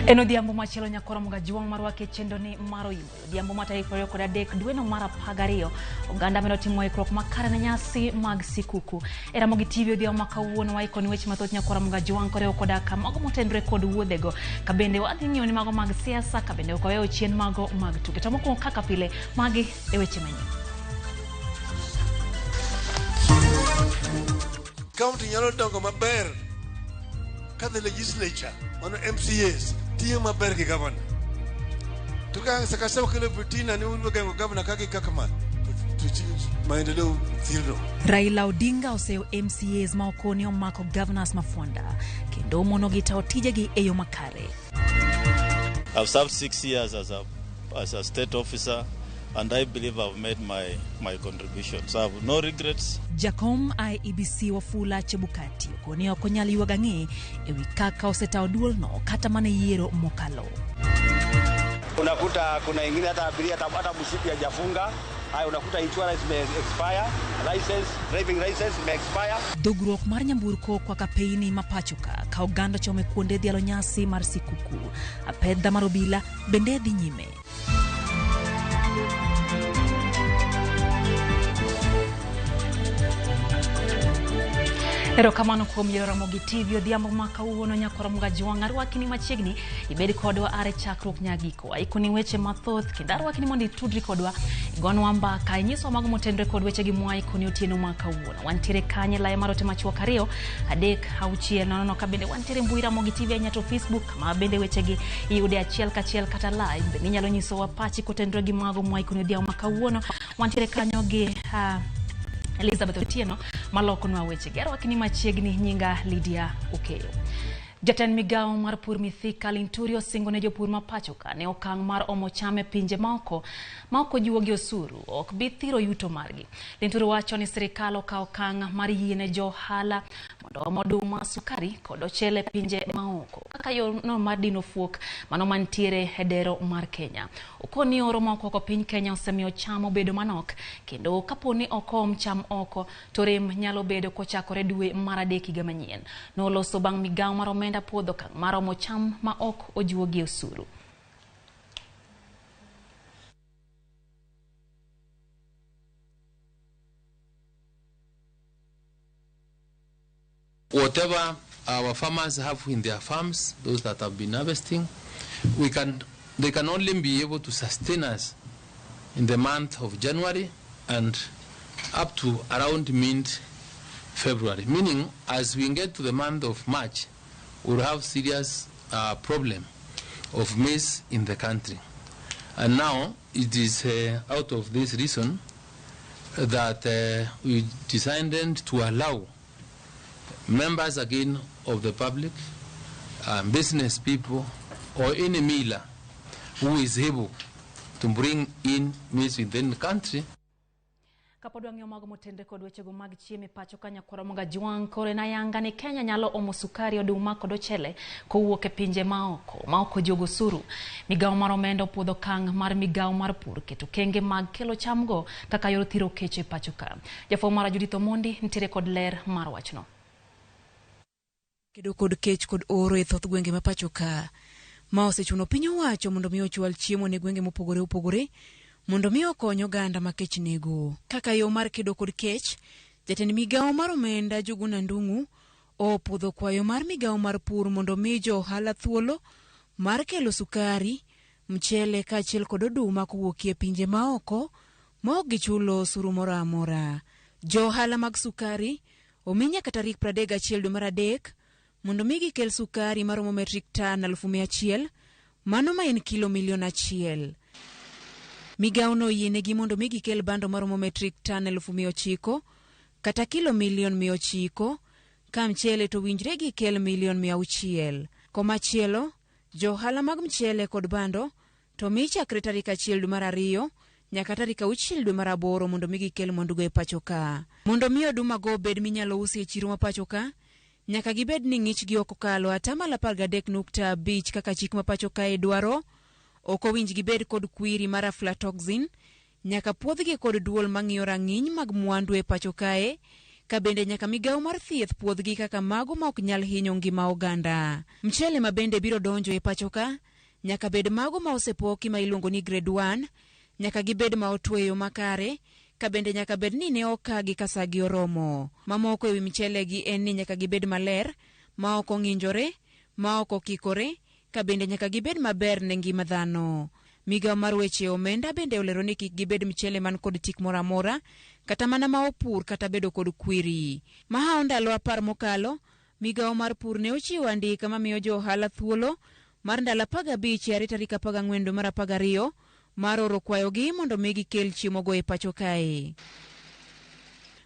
En odhiambo machielo nyakoro Mugajuang' marwaki e chenro ni mar Oyimbo. Odhiambo ma tarik 23 dweno mar 12, oganda medo timo ikruok makare ne nyasi mag sikuku. E Ramogi TV odhiambo ma kawuono waikoni weche mathoth nyakoro Mugajuang' koriwo koda ka mago motenore kod wuodhego. Ka bende wadhi ng'iyo ni mago mag siasa, ka bende ok waweyo chien mago mag tuke. To mokwongo kaka pile, magi e weche manyien. County nyalo dongo maber ka the legislature mano MCAs tiyo maber gi governor. To ka sakasa okelo fitina ni udwa geng'o governor ka gi kaka ma to maendeleo thirno. Raila Odinga oseyo MCAs ma okoni omako governors mafuanda kendo omonogi tayo tijegi e yo makare. I've served 6 years as a state officer, and I believe I've made my contribution. So I have no regrets. Jakom IEBC Wafula Chebukati okoni ok onyal ywago ang'e e wi kaka osetayo duolno kata mana yiero mokalo. Unakuta kuna ingine hata abiria hata mshipi hajafunga. Haya, unakuta insurance ime expire, license, driving license ime expire. Dhogruok mar nyamburko kwa kapeini ma pacho ka ka oganda chome kuonde dhialo nyasi mar sikuku. Apedha mar obila bende dhi nyime. Erokamano kuom yiero Ramogi TV odhiambo ma kawuono nyakoro Mugajuang' arwaki ni machiegni ibed kodwa are chakruok nyaka giko. Aikoni weche mathoth kendo arwaki ni mondo itudri kodwa igonwa mbaka inyiswa mago motenore kod wechegi mwaikoni otieno ma kawuono. Wantiere kanye laye mar ote machuok 2 3 6 0 ka bende wantiere mbui Ramogi TV ahinya to Facebook ma bende wechegi iyude achiel kachiel kata live. Bende inyalo nyisowa pachi kotenore gi mago mwaikoni odhiambo ma kawuono. Wantiere kanyo gi Elizabeth Otieno malokonwa weche. Arwaki ni machiegni, nyinga Lydia Okeyo. Jatend migawo mar pur Mithika Linturi osingo ne jopur ma pacho ka ne okang' mar omo cham e pinje maoko ma ok ojiwo gi osuru ok bi thiro yuto margi. Linturi wacho ni sirikal okawo okang' mar yie ne jo ohala mondo om oduma, sukari kod ochele e pinje maoko kaka yorno mar dino fuok mano mantiere e dero mar Kenya. Okoni oro ma okwako piny Kenya osemiyo cham obedo manok kendo kapo ni ok oom cham oko to rem nyalo bedo kochakore dwe mar 3 higa manyien. Noloso bang' migawo mar omenda puodho okang' mar omo cham ma ok ojuogi osuru. Whatever our farmers have in their farms, those that have been harvesting, they can only be able to sustain us in the month of January and up to around mid-February. Meaning, as we get to the month of March, we'll have serious problem of maize in the country. And now, it is out of this reason that we decided to allow members again of the public, business people, or any miller who is able to bring in maize within the country. Kapod wang'iyo mago motenre kod wechego mag chiemo e pacho ka nyakwara Mugajuang' koro en ayanga ni Kenya nyalo omo sukari, oduma kod ochele kowuok e pinje maoko ma ok ojuogo osuru. Migawo mar omenda opuodho okang' mar migawo mar pur keto kenge mag kelo chamgo kaka yor thiro kech e pacho ka. Jafwambo mara Judith Omondi nitiere kod ler mar wachno. Kedo kod kech kod oro e thoth gwenge ma pacho ka ma osechuno piny owacho mondo mi ochwal chiemo ne gwenge mopogore opogore mondo mi okony oganda ma kech nego. Kaka yo mar kedo kod kech, jatend migawo mar omenda Njuguna Ndung'u opuodho kwayo mar migawo mar pur mondo mi jo ohala thuolo mar kelo sukari, mchele kaachiel kod oduma kowuok e pinje maoko ma ok gichulo osuru moro amora. Jo ohala mag sukari omi nyaka tarik 31 dwe mar 3 mondo mi gikel sukari maromo metric ton 100,000, mano ma en kilo milion 1. Migawo no oyienegi mondo mi gikel bando maromo metric ton 900,000 kata kilo milion 900, ka mchele to winjre gikel milion 600. Komachielo, jo ohala mag mchele kod bando to mi chakre tarik 1 dwe mar 2 nyaka tarik 6 dwe mar 8 mondo mi gikel mwandugo e pacho ka. Mondo mi oduma go obed minyalo usi e chiro ma pacho ka, nyaka gibed ni ng'ichgi ok okalo atamalo 13.5 kaka chik ma pacho kae dwaro. Ok owinj gibed kod kwiri mar aflatoxin, nyaka puodhgi kod duol mang'iyo rang'iny mag mwandu e pacho kae, Ka bende nyaka migawo mar thieth puodhgi kaka mago ma ok nyal hinyo ngima oganda. Mchele ma bende biro donjo e pacho ka nyaka bed mago ma osepoki ma iluongo ni grade 1, nyaka gibed ma otwe e yo makare, ka bende nyaka bed ni ne okagi ka sagi oromo. Mamoko ewi mchele gi en ni nyaka gibed maler, ma ok ong'injore, ma ok okikore, ka bende nyaka gibed maber ne ngima dhano. Migawo mar weche omenda bende olero ni kik gibed mchele man kod tik moro amora, kata mana ma opur kata bedo kod kwiri. Mahawo ndalo 10 mokalo, migawo mar pur ne ochiwo andika mamiyo jo ohala thuolo mar ndalo 15 yare tarik 14 dwe mar 12 mar oro kwayogi mondo mi gikel chiemogo e pacho kae.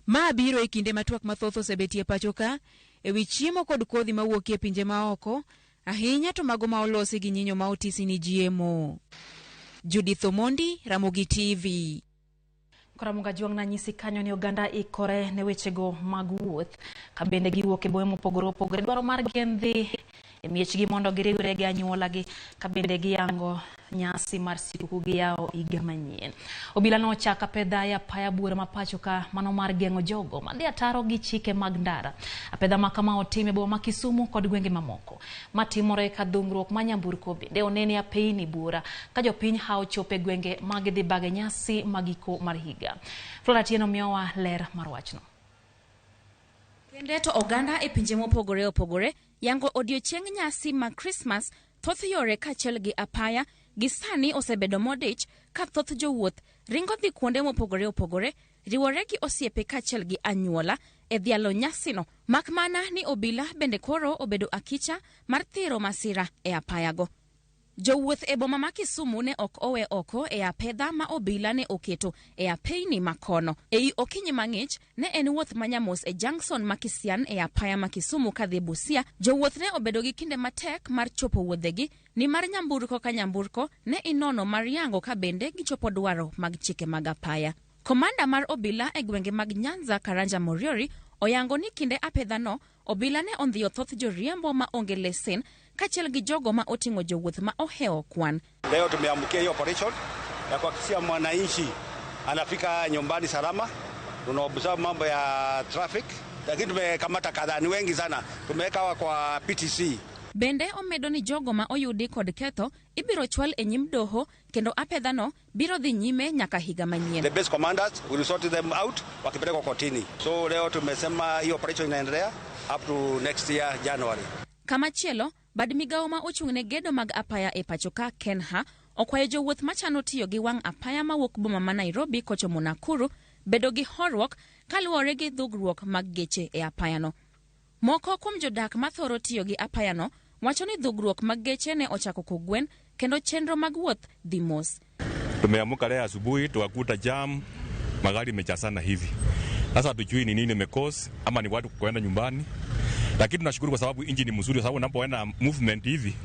Ma biro e kinde ma twak mathoth osebetie pacho ka ewi chiemo kod kodhi mawuok e pinje maoko, ahinya to mago ma olosi gi nyinyo ma otisi ni GMO. Judith Omondi, Ramogi TV. Koramoga Jwang' nanyisi kanyo ni oganda ikore ne wechego mag wuoth ka bende giwuok e bombe mopogore opogore. Dwaro margi en dhi e miechgi mondo giriwre gi anyuolagi ka bende giyango nyasi mar sikuku giyawo higa manyien. Obila nochako apedha e apaya buora ma pacho ka mano mar geng'o jogo madhi ataro gi chike mag ndara. Apedha ma kama otim e boma ma Kisumu kod gwenge mamoko. Matimore ka dhungruok ma nyamburko bende onene e apeyni buora ka jopiny hawo chopo e gwenge ma gidhi bage nyasi mag giko mar higa. Flora Atieno miyowa ler mar wachno. Kende to oganda e pinje mopogore opogore yango odiochieng' nyasi mag Krismas, thoth yore kaachiel gi apaya gi sani osebedo modich ka thoth jowuoth ringo dhi kuonde mopogore opogore, riwore gi osiepe kaachiel gi anyuola e dhialo nyasino. Mak mana ni obila bende koro obedo akicha mar thiro masira e apayago. Jowuoth e boma ma Kisumu ne ok owe oko e apedha ma obila ne oketo e apeyni makono. Ei okinyi mang'ich ne en wuoth manyamos e Junction ma Kisian e apaya ma Kisumu kadhi Busia. Jowuoth ne obedo gi kinde matek mar chopo wuodhegi nimar nyamburko ka nyamburko ne inono mar yango ka bende gichopo dwaro mag chike mag apaya. Komanda mar obila e gwenge mag Nyanza Karanja Moriori oyango ni kinde apedhano obila ne ondhiyo thoth joriembo ma onge lesen kaachiel gi jogo ma oting'o jowuoth ma ohewo kwan. Leo tumeamkia hiyo operation ya kuhakikisha mwananchi anafika nyumbani salama. Tuna observe mambo ya traffic, lakini tumekamata kadhaa, ni wengi sana, tumeweka kwa PTC. Bende omedo ni jogo ma oyudi kod ketho ibiro chwal e nyim doho kendo apedhano biro dhi nyime nyaka higa manyien. The base commanders will sort them out wakipelekwa kotini. So leo tumesema hiyo operation inaendelea up to next year January. Kamachielo, bad migawo ma ochung' ne gedo mag apaya e pacho ka Kenha okwayo jowuoth machano tiyo gi wang' apaya mawuok boma ma Nairobi kochomo Nakuru bedo gi horuok kaluwore gi dhugruok mag geche e apayano. Moko kuom jodak mathoro tiyo gi apayano wacho ni dhugruok mag geche ne ochako kogwen kendo chenro mag wuoth dhi mos. Tumeamka leo asubuhi tukakuta jam, magari imejazana hivi. Sasa hatujui ni nini imecause ama ni watu kuenda nyumbani. Lakini tunashukuru kwa sababu injini ni mzuri, kwa sababu unapoenda movement hivi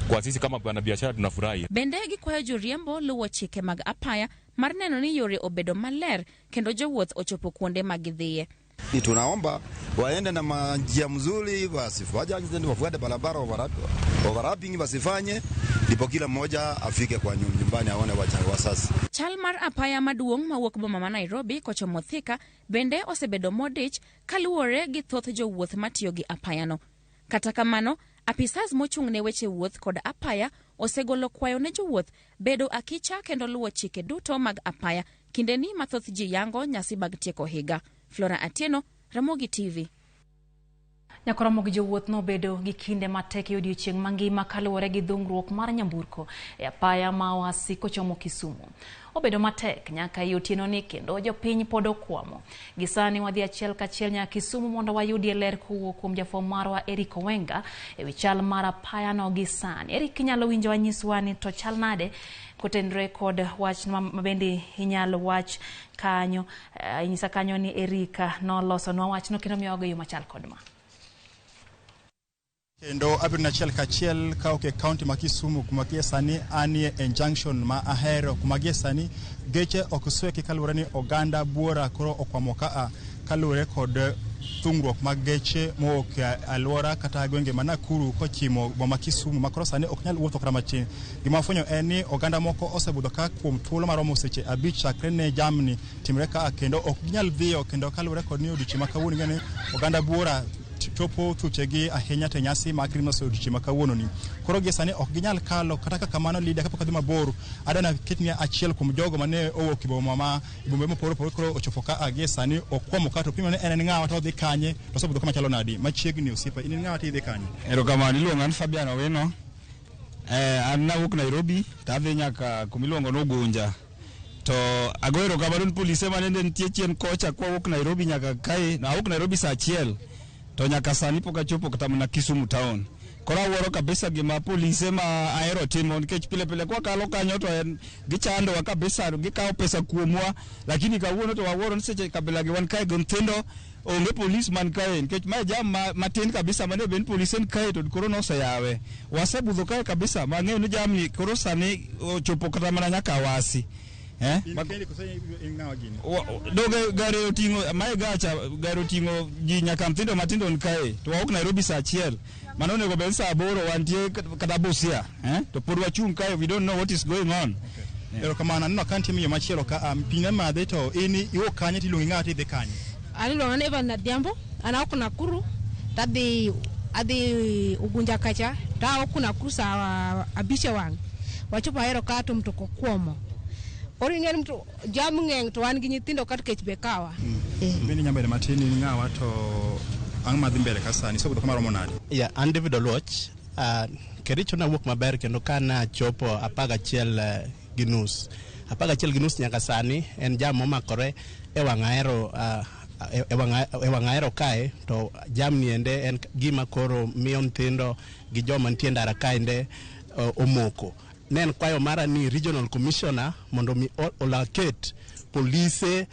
kwa sisi kama wanabiashara tunafurahi. Bende gikwayo joriembo luwo chike mag apaya mar neno ni yore obedo maler kendo jowuoth ochopo kuonde ma gidhiye. Tunaomba waende na njia mzuri, wasifanye accident, wafuate barabara, overlapping wasifanye, ndipo kila mmoja afike kwa nyumbani aone wasasi. Chal mar apaya maduong' mawuok boma ma Nairobi kochomo Thika bende osebedo modich kaluwore gi thoth jowuoth matiyo gi apayano. Kata kamano, apisas mochung' ne weche wuoth kod apaya osegolo kwayo ne jowuoth bedo akicha kendo luwo chike duto mag apaya kindeni ma thoth ji yango nyasi mag tieko higa. Flora Atieno, Ramogi TV. Nyakoromo gi jowuoth nobedo gi kinde matek e odiochieng' mangima kaluwore gi dhungruok mar nyamburko e apaya ma Oasi kochomo Kisumu. Obedo matek nyaka e otieno ni kendo jopiny pod okwamo. Gisani wadhi achiel kachiel nyaka Kisumu mondo wayudie ler kowuok kuom jafwambo marwa Eric Owenga ewi chal mar apayano gi sani. Eric, inyalo winjo wanyiswa ni to chal nade kotenore kod wach ma bende inyalo wach kanyo. Inyisa kanyo ni Erika nolosonwa wachno kendo miyowago yo machal kod ma. Kendo abiro achiel kachiel ka ok e county ma Kisumu kuma gie sani anie e junction ma Ahero kuma gie sani geche ok sweki kaluwore ni oganda buora koro okwamo kaa kaluwore kod thung'ruok mag geche mowuok e alwora kata gwenge ma Nakuru kochimo boma Kisumu ma koro sani ok nyal wuotho kata matin. Gima wafwenyo en ni oganda moko osebudho ka kuom thuolo maromo seche 5 chakre ne jamni timre ka kendo ok ginyal dhiyo kendo kaluwore kod ni odiochieng' ma kawuono ing'e ni oganda buora chopo thuchegi ahinya te nyasi mag Krismas odiochieng' ma kawuono ni. Koro gie sani ok ginyal kalo kata ka kamano Lydia kapok adhi mabor adana ketni achiel kuom jogo mane owuok e boma ma bombe mopogore opogore koro ochopo ka gie sani okwamo ka to pimo ni en ng'awa to odhi kanye to osebudho kama chalo nadi machiegni osiepa in ng'awa to idhi kanye. Erokamano, iluonga ni Fabian Owino. An nawuok Nairobi to adhi nyaka kumiluongo ni Ugunja. To ago erokamano ni polise manende nitie chien kocha kwawuok Nairobi nyaka kae. Nawuok Nairobi saa 1 to nyaka sani pok achopo kata mana Kisumu town. Koro awuoro kabisa gima polise ma ahero timo nikech pile pile kwakalo kanyo to en gichandowa kabisa, gikawo pesa kuomwa, lakini kawuono to wawuoro ni seche kabila gi wan kae gi nyithindo onge polis man kae nikech mae jam matin kabisa mane bed ni polise ni kae to koro noseyawe. Wasebudho kae kabisa mang'eyo ni jamni koro sani ochopo kata mana nyaka Awasi. Doge gari oting'o mae gacha gari oting'o ji nyaka nyithindo matindo ni kae to wawuok Nairobi saa 1 mano onego bed saa 8 wantie kata Busia to pod wachung' kae, we don't know what is going on. Erokamano, aneno ka nitie miyo machielo ka pi madhe to in iwuok kanye to iluongi ng'a to idhi kanye? An iluonga ni Evan Adhiambo, an awuok Nakuru tadhi adhi Ugunja kacha to awuok Nakuru saa 5 wang' wachopo Ahero ka to mtoka okuomo. Koro ing'e ni jam ng'eny to wan gi nyithindo ka to kech be kawa. Bende nyalo bedo matin in ng'awa to ang' madhi mbele ka sani isebudho kama romo nade? Yeah, an David Oluoch. Kericho nawuok maber kendo ka nachopo 11:30. 11:30 nyaka sani en jam momakore e wang' Ahero e wang' Ahero kae to jam ni ende en gima koro miyo nyithindo gi joma nitie ndara kaende omoko. Ne en kwayo mara ni regional commissioner mondo mi olaket polise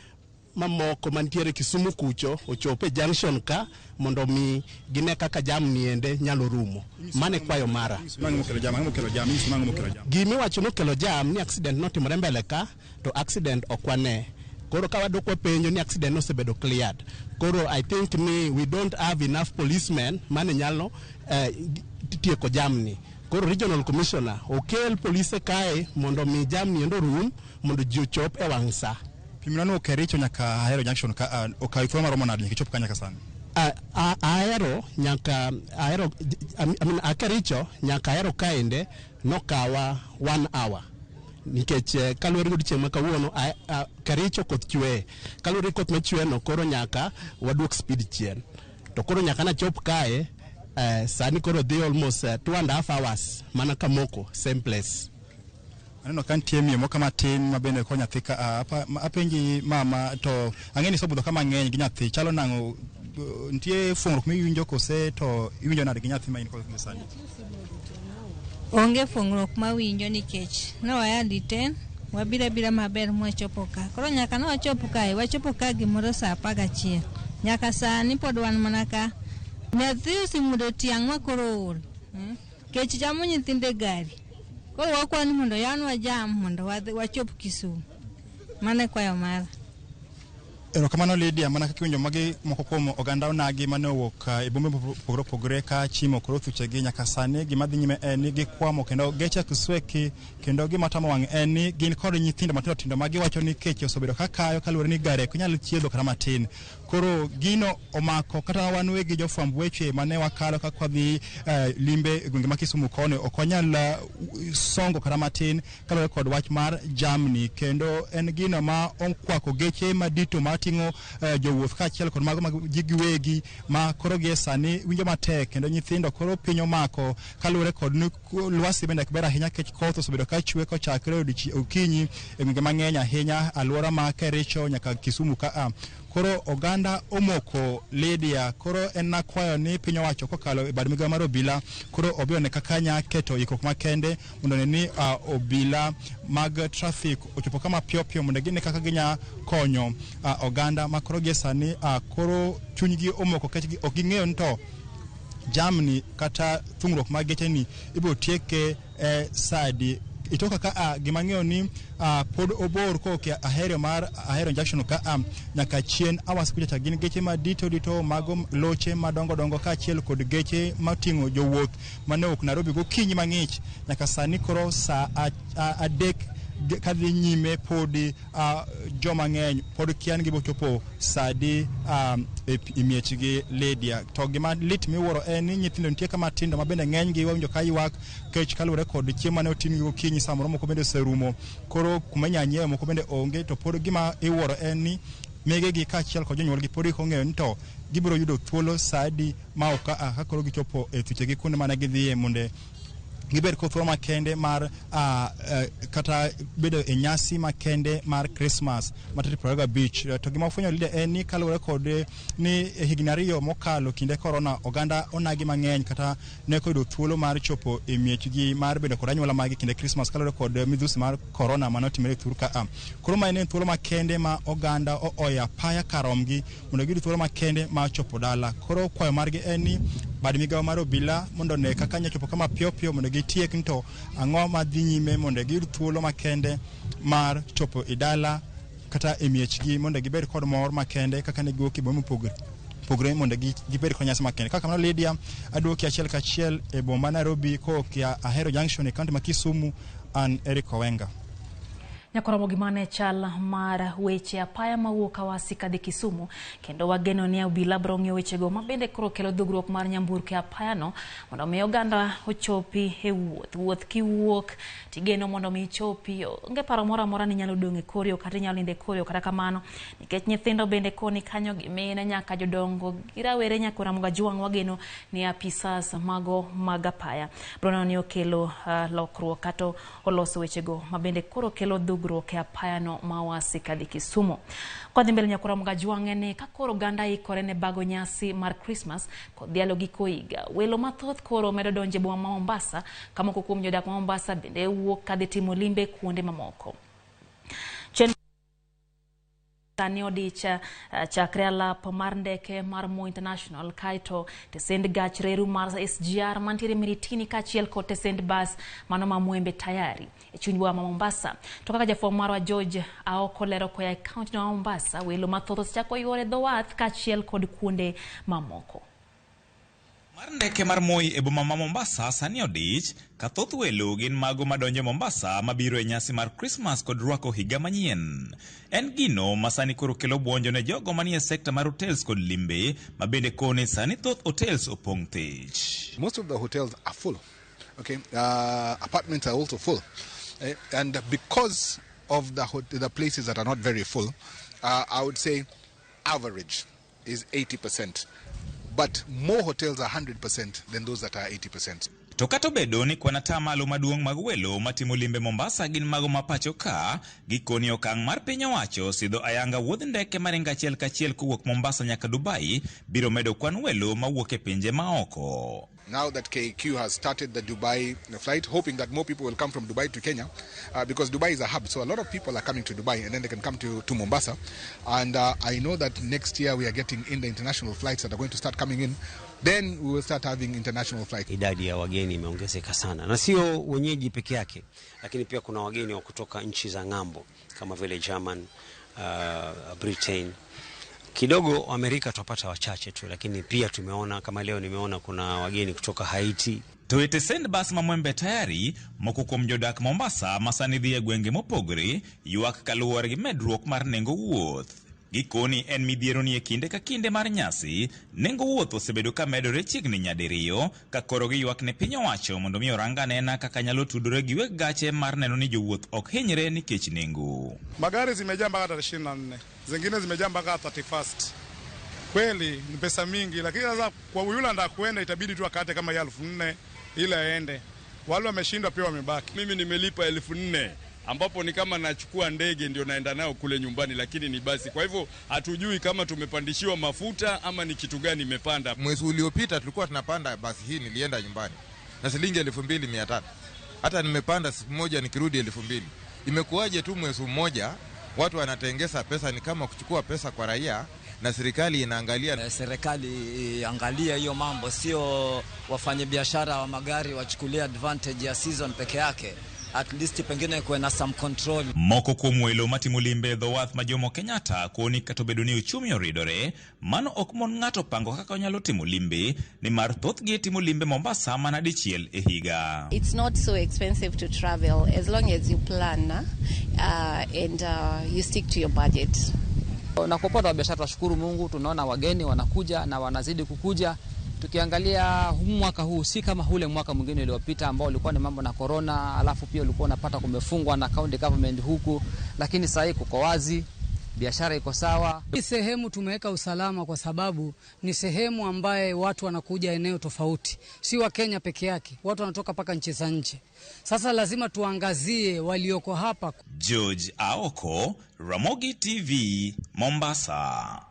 mamoko mantiere Kisumu kucho ochop e junction ka mondo mi gine kaka jam ni ende nyalo rumo. Mane kwayo mara. Gimiwacho nokelo jam ni accident notimore mbele ka to accident ok wane. Koro ka wadok wapenjo ni accident nosebedo cleared. Koro I think ni we don't have enough policemen mane nyalo tieko jamni. Koro regional commissioner okel polise kae mondo mi jamni endo rum mondo ji ochop e wang' sa. Pimna no Kericho nyaka Ahero junction ka okawi thuolo maromo nade nyaka ichop ka nyaka sani? Ahero nyaka Ahero, I mean Kericho nyaka Ahero kaende nokawa 1 hour. Nikech kaluwore gi odiechieng' ma kawuono Kericho koth chwe. Kaluwore gi koth machwe no koro nyaka waduok speed chien. To koro nyaka nachop kae sani koro dhi almost 2.5 hours mana kamoko same place. Aneno ka nitie miyo moko matin ma bende ko nyathi ka apenji mama to ang'e ni isebudho kama ng'eny gi nyathi chalo nang'o nitie fuong'ruok miwinjo kose to iwinjo nade gi nyathi ma in kod sani? Onge fuong'ruok mawinjo nikech ne waya detain wabiro abira maber mwachopo ka. Koro nyaka ne wachopo kae, wachopo ka gimoro saa 11. Nyaka sani pod wan mana ka. Nyathi osemuodo tiang' ma koro ool. Kech chamo nyithindo e gari. Koro wakwayo ni mondo yanwa jam mondo wachop Kisumu. Mano e kwayo mara. Erokamano Lydia, mana kaka iwinjo magi moko kuom oganda onagi mane owuok e bombe mopogore opogore ka chimo koro thuchegi nyaka sani gima dhi nyime en ni gikwamo kendo geche kusweki kendo gima tamo wang' en ni gin kod nyithindo matindo tindo ma giwacho ni kech osebedo ka kayo kaluwore ni gari ok nyal chiedho kata matin. Koro gino omako kata wan wegi jofwamb weche mane wakalo ka kwadhi limbe e gwenge ma Kisumu koni ok wanyal songo kata matin kaluwore kod wach mar jamni kendo en gino ma okwako geche madito ma ting'o jowuoth kaachiel kod mago mag ji giwegi ma koro gie sani winjo matek kendo nyithindo koro piny omako kaluwore kod ni lwasi bende ok ber ahinya nikech koth osebedo ka chwe kochakre okinyi e gwenge mang'eny ahinya alwora ma Kericho nyaka Kisumu ka. Koro oganda omoko Lydia, koro en nakwayo ni piny owacho kokalo e bad migawo mar obila koro obi one kaka nya keto ikruok makende mondo one ni obila mag traffic ochopo kama piyo piyo mondo gine kaka ginya konyo oganda ma koro gie sani koro chunygi omoko nikech ok ging'eyo ni to jamni kata thung'ruok mag geche ni ibiro tieke sadi. itoka ka gima ng'eyo ni pod obor kowuok e Ahero mar Ahero Junction ka nyaka chien Awasi kucha cha gin geche madito dito mago loche madongo dongo kaachiel kod geche mating'o jowuoth mane owuok Nairobi gokinyi mang'ich nyaka sani koro saa 3 kadhi nyime podi joma ng'eny pod kia ni gibiro chopo sadi e miechgi Lydia. To gima lit miwuoro en ni nyithindo nitie kama tindo ma bende ng'enygi wawinjo ka ywak kech kaluwore kod chiemo mane oting'gi gokinyi samoro moko bende oserumo koro kuma inyalo nyiewe moko bende onge to pod gima iwuoro en ni megegi kaachiel kod jonyuolgi pod ok ong'eyo ni to gibiro yudo thuolo sadi ma ok ka koro gichopo e thuchegi kuonde mane gidhiye mondo gibed kod thuolo makende mar kata bedo e nyasi makende mar Christmas ma tarik 25. To gima ofwenyo Lydia en ni kaluwore kod ni higni 2 mokalo kinde korona oganda onagi mang'eny kata ne ok oyudo thuolo mar chopo e miechgi mar bedo kod anyuola margi kinde Christmas kaluwore kod midhusi mar korona mane otimore e thur ka. Koro ma en thuolo makende ma oganda ooyo apaya karomgi mondo giyud thuolo makende mar chopo dala. Koro kwayo margi en ni bad migawo mar obila mondo one kaka nyalo chopo kama piyo piyo mondo gitiek ni to ang'o madhi nyime mondo giyud thuolo makende mar chopo e dala kata e miechgi mondo gibed kod mor makende kaka ne giwuok e bombe mopogore mondo gibed kod nyasi makende. Kaka kamano Lydia, aduoki achiel kachiel e boma Nairobi kowuok e Ahero Junction e kaunti ma Kisumu. An Eric Owenga. Nyakoromo gima ne chal mar weche apaya mawuok Awasi kadhi Kisumu kendo wageno ni obila biro ng'iyo wechego ma bende koro kelo dhugruok mar nyamburko e apayano mondo mi oganda ochopi e wuoth. Wuoth kiwuok tigeno mondo mi ichopi, onge paro moro amora ni inyalo dong' e kor yo kata inyalo nindo e kor yo. Kata kamano nikech nyithindo bende koni kanyo gi mine nyaka jodongo gi rawere nyaka Ramogi Ajwang' wageno ni apisas mago mag apaya biro neno ni okelo lokruok kata oloso wechego ma bende koro kelo dhugruok e apayano ma Awasi kadhi Kisumu. Kwadhi mbele nyakora Ramogi Ajwang' ni ka koro oganda ikore ne bago nyasi mar Christmas kod dhialo giko higa, welo mathoth koro medo donjo e boma ma Mombasa ka moko kuom jodak ma Mombasa bende wuok kadhi timo limbe kuonde mamoko. Sani odich chakre alap mar ndeke mar Moi International kaeto tesend gach reru mar SGR mantiere Miritini kaachiel kod tesend bas mano ma Mwembe Tayari e chuny boma ma Mombasa. To kaka jafwambo marwa George Aoko lero koya e kaunti ma Mombasa, welo mathoth osechako yuore dho wath kaachiel kod kuonde mamoko. Mar ndeke mar Moi e boma ma Mombasa sani odich ka thoth welo gin mago madonjo Mombasa mabiro e nyasi mar Christmas kod rwako higa manyien. En gino ma sani koro kelo buonjo ne jogo manie sekta mar hotels kod limbe ma bende kone sani thoth hotels opong' thich. Most of the hotels are full. Okay, apartments are also full. And because of the places that are not very full, I would say average is 80%. But more hotels are 100% than those that are 80%. To kata obedo ni kwan atamalo maduong' mag welo matimo limbe Mombasa gin mago ma pacho ka, gikoni okang' mar piny owacho sidho ayanga wuodh ndeke maringo achiel kachiel kowuok Mombasa nyaka Dubai biro medo kwan welo mawuok e pinje maoko. Now that KQ has started the Dubai flight, hoping that more people will come from Dubai to Kenya, because Dubai is a hub, so a lot of people are coming to Dubai and then they can come to Mombasa. And I know that next year we are getting in the international flights that are going to start coming in. Then we will start having international flights. Idadi ya wageni imeongezeka sana, na sio wenyeji peke yake, lakini pia kuna wageni wa kutoka nchi za ng'ambo kama vile German, Britain. Kidogo Amerika tupata wachache tu, lakini pia tumeona kama leo nimeona kuna wageni kutoka Haiti. To e tesend bas ma Mwembe Tayari, moko kuom jodak Mombasa ma sani dhi e gwenge mopogore ywak kaluwore gi medruok mar nengo wuoth. Gikoni en midhiero ni e kinde ka kinde mar nyasi, nengo wuoth osebedo ka medore chiegni nyadiriyo, ka koro giywak ne piny owacho mondo mi orang anena kaka nyalo tudore gi weg gache mar neno ni jowuoth ok hinyre nikech nengo. Magari zimejaa mpaka tarehe 24, zingine zimejaa mpaka 31. Kweli ni pesa mingi, lakini sasa kwa yule anataka kuenda itabidi tu akate kama ya 4,000 ili aende. Wale wameshindwa pia wamebaki. Mimi nimelipa 4,000 ambapo ni kama nachukua ndege ndio naenda nayo kule nyumbani, lakini ni basi. Kwa hivyo hatujui kama tumepandishiwa mafuta ama ni kitu gani imepanda. Mwezi uliopita tulikuwa tunapanda basi hii, nilienda nyumbani na shilingi 2,300. Hata nimepanda siku moja nikirudi 2,000. Imekuwaje tu mwezi mmoja watu wanatengeza pesa, ni kama kuchukua pesa kwa raia na serikali inaangalia. Serikali iangalie hiyo mambo, sio wafanyabiashara wa magari wachukulie advantage ya season peke yake. At least pengine kuwe na some control. Moko kuom welo matimo limbe e dho wath ma Jomo Kenyatta koni kata obedo ni uchumi oridore, mano ok mon ng'ato pango kaka onyalo timo limbe, nimar thothgi timo limbe Mombasa mana dichiel e higa. It's not so expensive to travel as long as you plan and you stick to your budget. Na kwa upande wa biashara tunashukuru Mungu, tunaona wageni wanakuja na wanazidi kukuja. Tukiangalia huu mwaka huu si kama ule mwaka mwingine uliopita ambao ulikuwa ni mambo na corona, alafu pia ulikuwa unapata kumefungwa na county government huku, lakini sasa hii kuko wazi, biashara iko sawa. Hii sehemu tumeweka usalama kwa sababu ni sehemu ambaye watu wanakuja eneo tofauti, si wa Kenya peke yake, watu wanatoka mpaka nchi za nje. Sasa lazima tuangazie walioko hapa. George Aoko, Ramogi TV, Mombasa.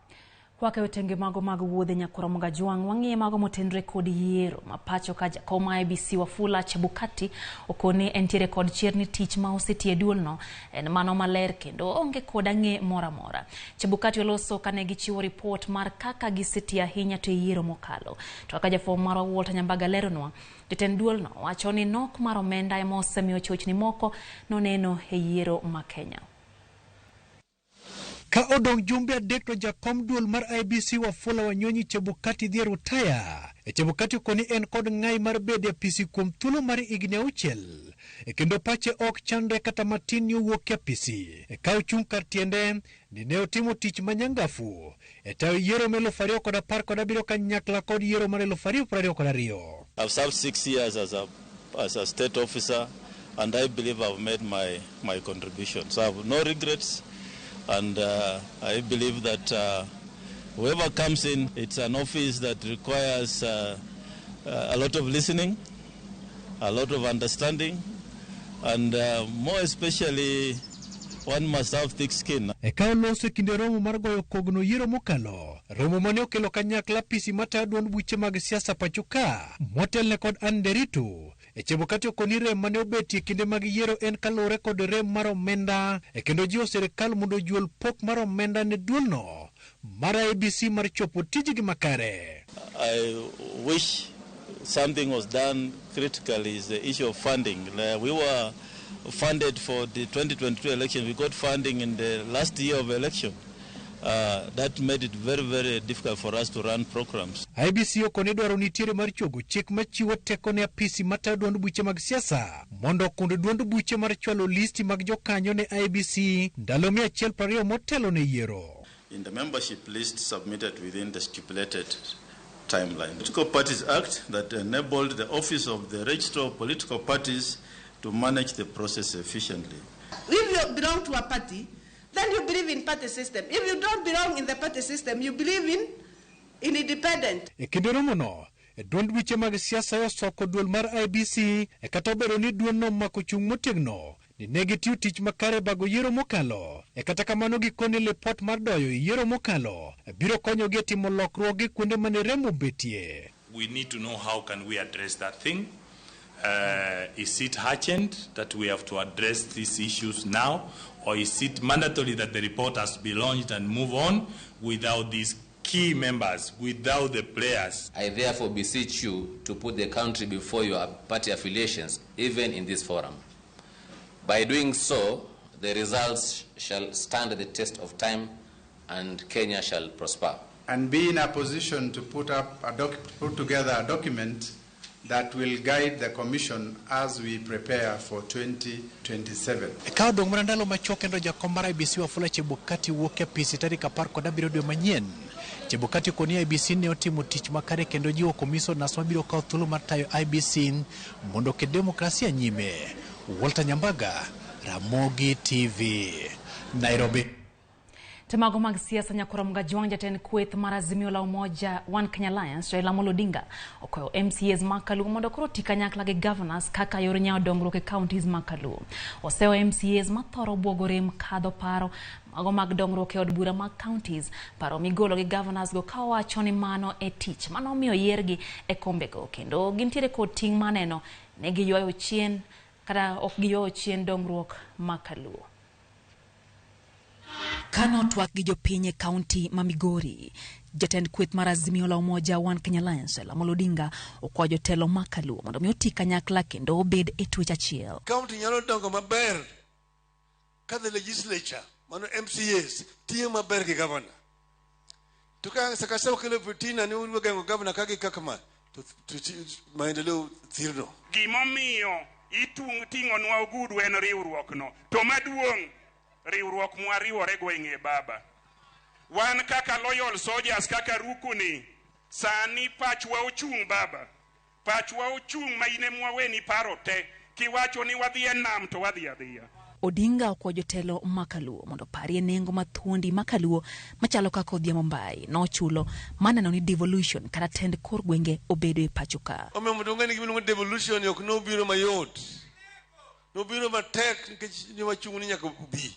Kwake wetenge mago mag wuodhe nyakura Mugajwang' wang'iye mago motenre kod yiero ma pacho ka jakom IEBC Wafula Chebukati okoni entiere kod chir ni tich ma osetie duolno en mano maler kendo onge kod ang'e moro amora. Chebukati oloso kane gichiwo ripot mar kaka gisetie ahinya to e yiero mokalo. To kaka jafwambo marwa Walter Nyambaga leronwa, jatend duolno wacho ni nok mar omenda ema osemiyo chochni moko noneno e yiero ma Kenya. Ka odong' jumbe adek to jakom duol mar IEBC Wafula Wanyonyi Chebukati dhi e rutaya. Chebukati okoni en kod ng'ai mar bedo e apisi kuom thuolo mar higni auchiel. Kendo pache ok chandre kata matin ni owuok e apisi. Ka ochung' kar tiende ni ne otimo tich manyangafu e tayo yiero mar 2017 kanyakla kod yiero mar 2022. I've served 6 years as a state officer, and I believe I've made my contribution. So I have no regrets. And I believe that whoever comes in, it's an office that requires a lot of listening, a lot of understanding, and more especially, one must have thick skin. Ka oloso e kinde romo mar goyo kogno yiero mokalo, romo mane okelo kanyakla apisi matayo duond buche mag siasa pacho ka, motelne kod Anne Nderitu. Chebukati okoni rem mane obetie kinde mag yiero en kaluwore kod rem mar omenda, kendo jiwo sirikal mondo ojuol pok mar omenda ne duolno mar IEBC mar chopo tijgi makare. I wish something was done critically is the issue of funding. We were funded for the 2022 election. We got funding in the last year of election. That made it very, very difficult for us to run programs. IEBC okoni dwaro nitiere mar chogo chik machiwo teko ne apisi matayo duond buche mag siasa mondo okund duond buche mar chwalo listi mag jokanyo ne IEBC ndalo 120 motelo ne yiero. In the membership list submitted within the stipulated timeline. Political Parties Act that enabled the Office of the Registrar of Political Parties to manage the process efficiently. If you belong to a party, then you believe in party system. If you don't belong in the party system, you believe in independent. E kinde romono, duond buche mag siasa osoko duol mar IEBC kata obedo ni duolno omako chung' motegno ni ne gitiyo tich makare bago yiero mokalo. Kata kamano gikone lipot mar doyo yiero mokalo biro konyogi e timo lokruoge kuonde mane rem obetie. We need to know how can we address that thing. Is it urgent that we have to address these issues now, or is it mandatory that the report has to be launched and move on without these key members, without the players? I therefore beseech you to put the country before your party affiliations, even in this forum. By doing so, the results shall stand the test of time and Kenya shall prosper. And be in a position to put together a document that will guide the Commission as we prepare for 2027. Ka odong' mana ndalo machuok kendo jakom mar IEBC Wafula Chebukati wuok e apisi tarik 17 dwe manyien. Chebukati okoni IEBC ne otimo tich makare kendo jiwo komisionas mabiro kawo thuolo mar tayo IEBC mondo oket demokrasia nyime. Walter Nyambaga, Ramogi TV, Nairobi. Temago mag siasa nyakora Mugajwang' jatend kweth mar Azimio la Umoja One Kenya Alliance Raila Amolo Odinga okwayo MCAs ma Kaluo mondo koro oti kanyakla gi governors kaka yor nyawo dongruok e counties ma Kaluo. Osewo MCAs mathoro buogo rem kadho paro mago mag dongruok e od bura mag counties, paro migolo gi governors go ka owacho ni mano e tich mano omiyo yiergi e kombego kendo gintiere kod ting' maneno ne giywayo chien kata ok giywayo chien dongruok ma Kaluo. Kano twak gi jopiny e kaunti ma Migori, Jatend kweth mar Azimio la Umoja One Kenya Alliance Raila Amolo Odinga okwayo jotelo ma Kaluo mondo mi oti kanyakla kendo obed e twech achiel. County nyalo dongo maber ka the legislature mano MCAs tiyo maber gi governor. To ka sakasa okelo fitina ni udwa geng'o governor ka gi kaka ma to maendeleo thirno. Gimomiyo iting'onwa ogudu en riwruok no. To maduong' riwruok mwariworego e ng'e baba. Wan kaka loyal soldiers kaka rukuni sani pachwa ochung' baba. Pachwa ochung' ma in ema waweni paro te. Kiwacho ni wadhi e nam to wadhi adhiya. Odinga okwayo jotelo ma Kaluo mondo oparie nengo ma thuondi ma Kaluo machalo kaka Odhiambo Mbai nochulo maneno ni devolution kata tend kor gwenge obedo e pacho ka. Omiyo mondo ung'e ni gima iluongo ni devolution ok nobiro mayot. Nobiro matek nikech ne wachung' ni nyaka obi.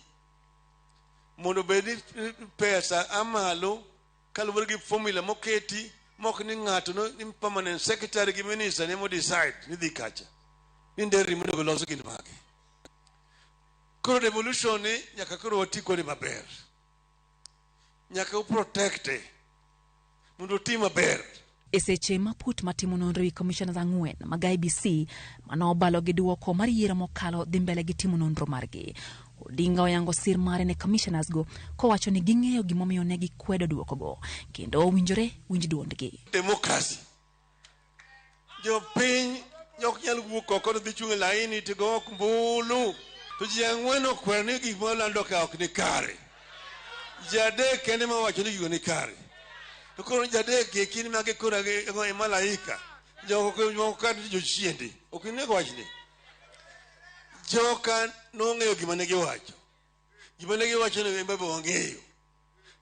Mondo obed ni pesa amalo kaluwore gi formula moketi mok ni ng'ato no, ni permanent secretary gi minister ne mo decide ni dhi kacha. Ni nderni monego los gin mage. Koro devolution ni nyaka koro wati kode maber. Nyaka uprotecte mondo oti maber. E seche ma put matimo nonro ewi commissioners ang'wen mag IEBC mane obalo gi duoko mar yiero mokalo dhi mbele gi timo nonro margi. Odinga oyango sir mare ne commissioners go kowacho ni ging'eyo gimomiyo ne gikwedo duokogo kendo owinjore winj duondgi. Democracy. Jopiny ok nyal wuok oko to dhi chung' e laini to go ombulu. To ji ang'wen okwero ni gik molando ka ok ni kare. Ji adek kende ma owacho ni gigo ni kare. To koro ji adek gi kinde mage koro e malaika. Joko ka jochiende. Ok inego wachni. Joka nong'eyo gima ne giwacho. Gima ne giwacho ni embe be wang'eyo.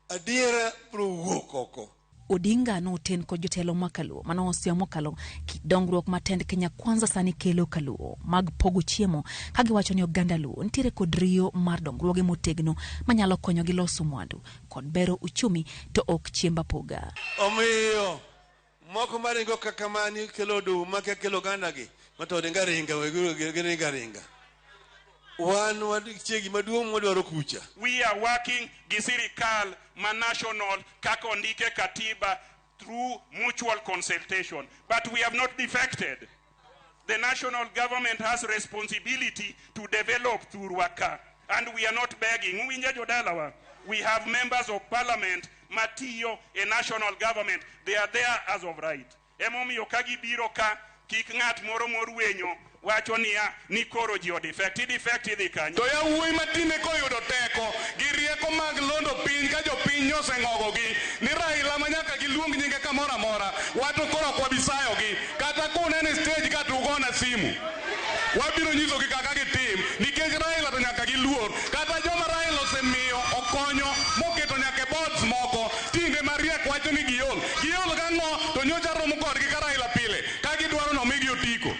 Adiera biro wuok oko. Odinga noten kod jotelo ma Kaluo mane osiemo mokalo kit dongruok ma tend Kenya Kwanza sani kelo Kaluo mag pogo chiemo ka giwacho ni oganda Luo nitiere kod riyo mar dongruoge motegno manyalo konyogi loso mwandu kod bero uchumi to ok chiemb apoga. Omiyo moko maringo kaka mani kelo oduma kelo oganda gi ma to ringa ringa giringa ringa. Wan wantie gima duong' mwadwaro kucha. We are working gi sirikal ma national kaka ondike katiba through mutual consultation. But we have not defected. The national government has responsibility to develop thurwa ka. And we are not begging. Uwinja jodalawa. We have members of parliament matiyo e national government. They are there as of right. Emomiyo ka gibiro ka kik ng'at moro morwenyo wacho niya ni koro ji odefect. Idefect idhi kanye? To yawuoyi matinde koyudo teko gi rieko mag londo piny ka jopiny oseng'ogogi ni Raila ma nyaka giluong nyinge kamoro amora wato koro ok wabi sayogi kata kuneno e stage ka to ugona simu wabiro nyisogi kaka gitim nikech Raila to nyaka giluor kata joma Raila osemiyo okonyo moketo nyaka e boards moko tinde mariek wacho ni giol giol gang'o to nyocha romo kodgi ka Raila pile ka gidwaro nomigi otiko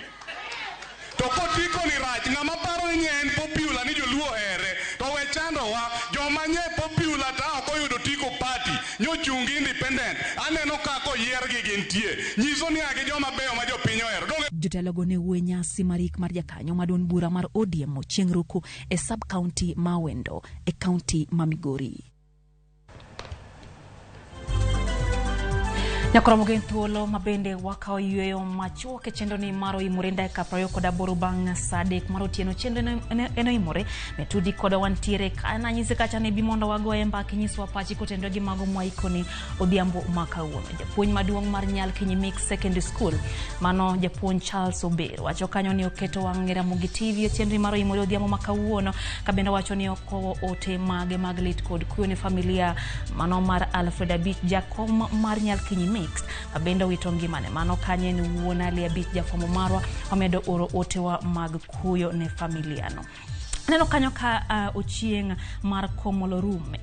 to kotiko ni rach ng'ama paro ni en popular ni joluo ohere to we chandowa joma nye popular ta ok oyudo otiko party nyochungi independent aneno kaka oyiergi gintie nyiso ni agi joma beyo ma jopiny ohero. Jotelogo ne wuoyo e nyasi mar yik mar jakanyo ma duond bura mar ODM Ochieng' Ruku e sub county ma Awendo e county ma Migori. Nyakoromo gen thuolo ma bende wakawo yueyo machuok e chenro ni mar oimore dakika 28 bang' saa 3 mar otieno. Chenro en oimore metudi koda wantiere ka nanyisi kacha ni bi mondo wagoye mbaka inyiswa pachi kotenore gi mago mwaikoni odhiambo ma kawuono. Japuonj maduong' mar Nyalkinyi Mixed Secondary School mano japuonj Charles Ober wacho kanyo ni oketo wang' Ramogi TV e chenro mar oimore odhiambo ma kawuono ka bende wacho ni okowo ote mage mag lit kod kuyo ne familia mano mar Alfred Abich jakom mar Nyalkinyi Mixed bende owito ngimane. Mano kanye en wuon Ali Abich jafwambo marwa wamedo oro otewa mag kuyo ne familia no. Aneno kanyo ka Ochieng' mar Komolorume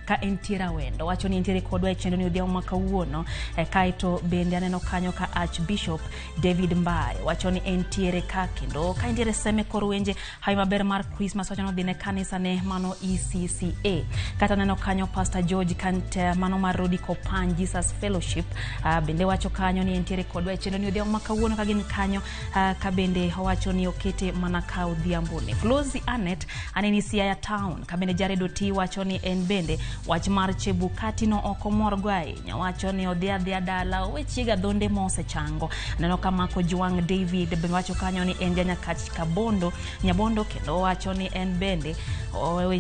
ka entiere Awendo wacho ni entiere kodwa e chenro ni odhiambo ma kawuono. Kaeto bende aneno kanyo ka Archbishop David Mbae wacho ni entiere ka kendo ka entiere seme kor wenje hawi maber mar Christmas wacho ni odhi ne kanisa ne mano ECCA. Kata aneno kanyo Pastor George Kante mano mar Rodi Kopan Jesus Fellowship bende wacho kanyo ni entiere kodwa e chenro ni odhiambo ma kawuono ka gin kanyo ka bende owacho ni okete mana ka odhiambo ni. Flozi Anet aneni Siaya Town ka bende Jared Oti wacho ni en bende Wach mar Chebukati no ok omorgo ahinya, wacho ni odhi adhiya dala owe chiega dhonde mosechango. Aneno ka Mako Jwang' David bende wacho kanyo ni en janyakach Kabondo Nyabondo, kendo wacho ni en bende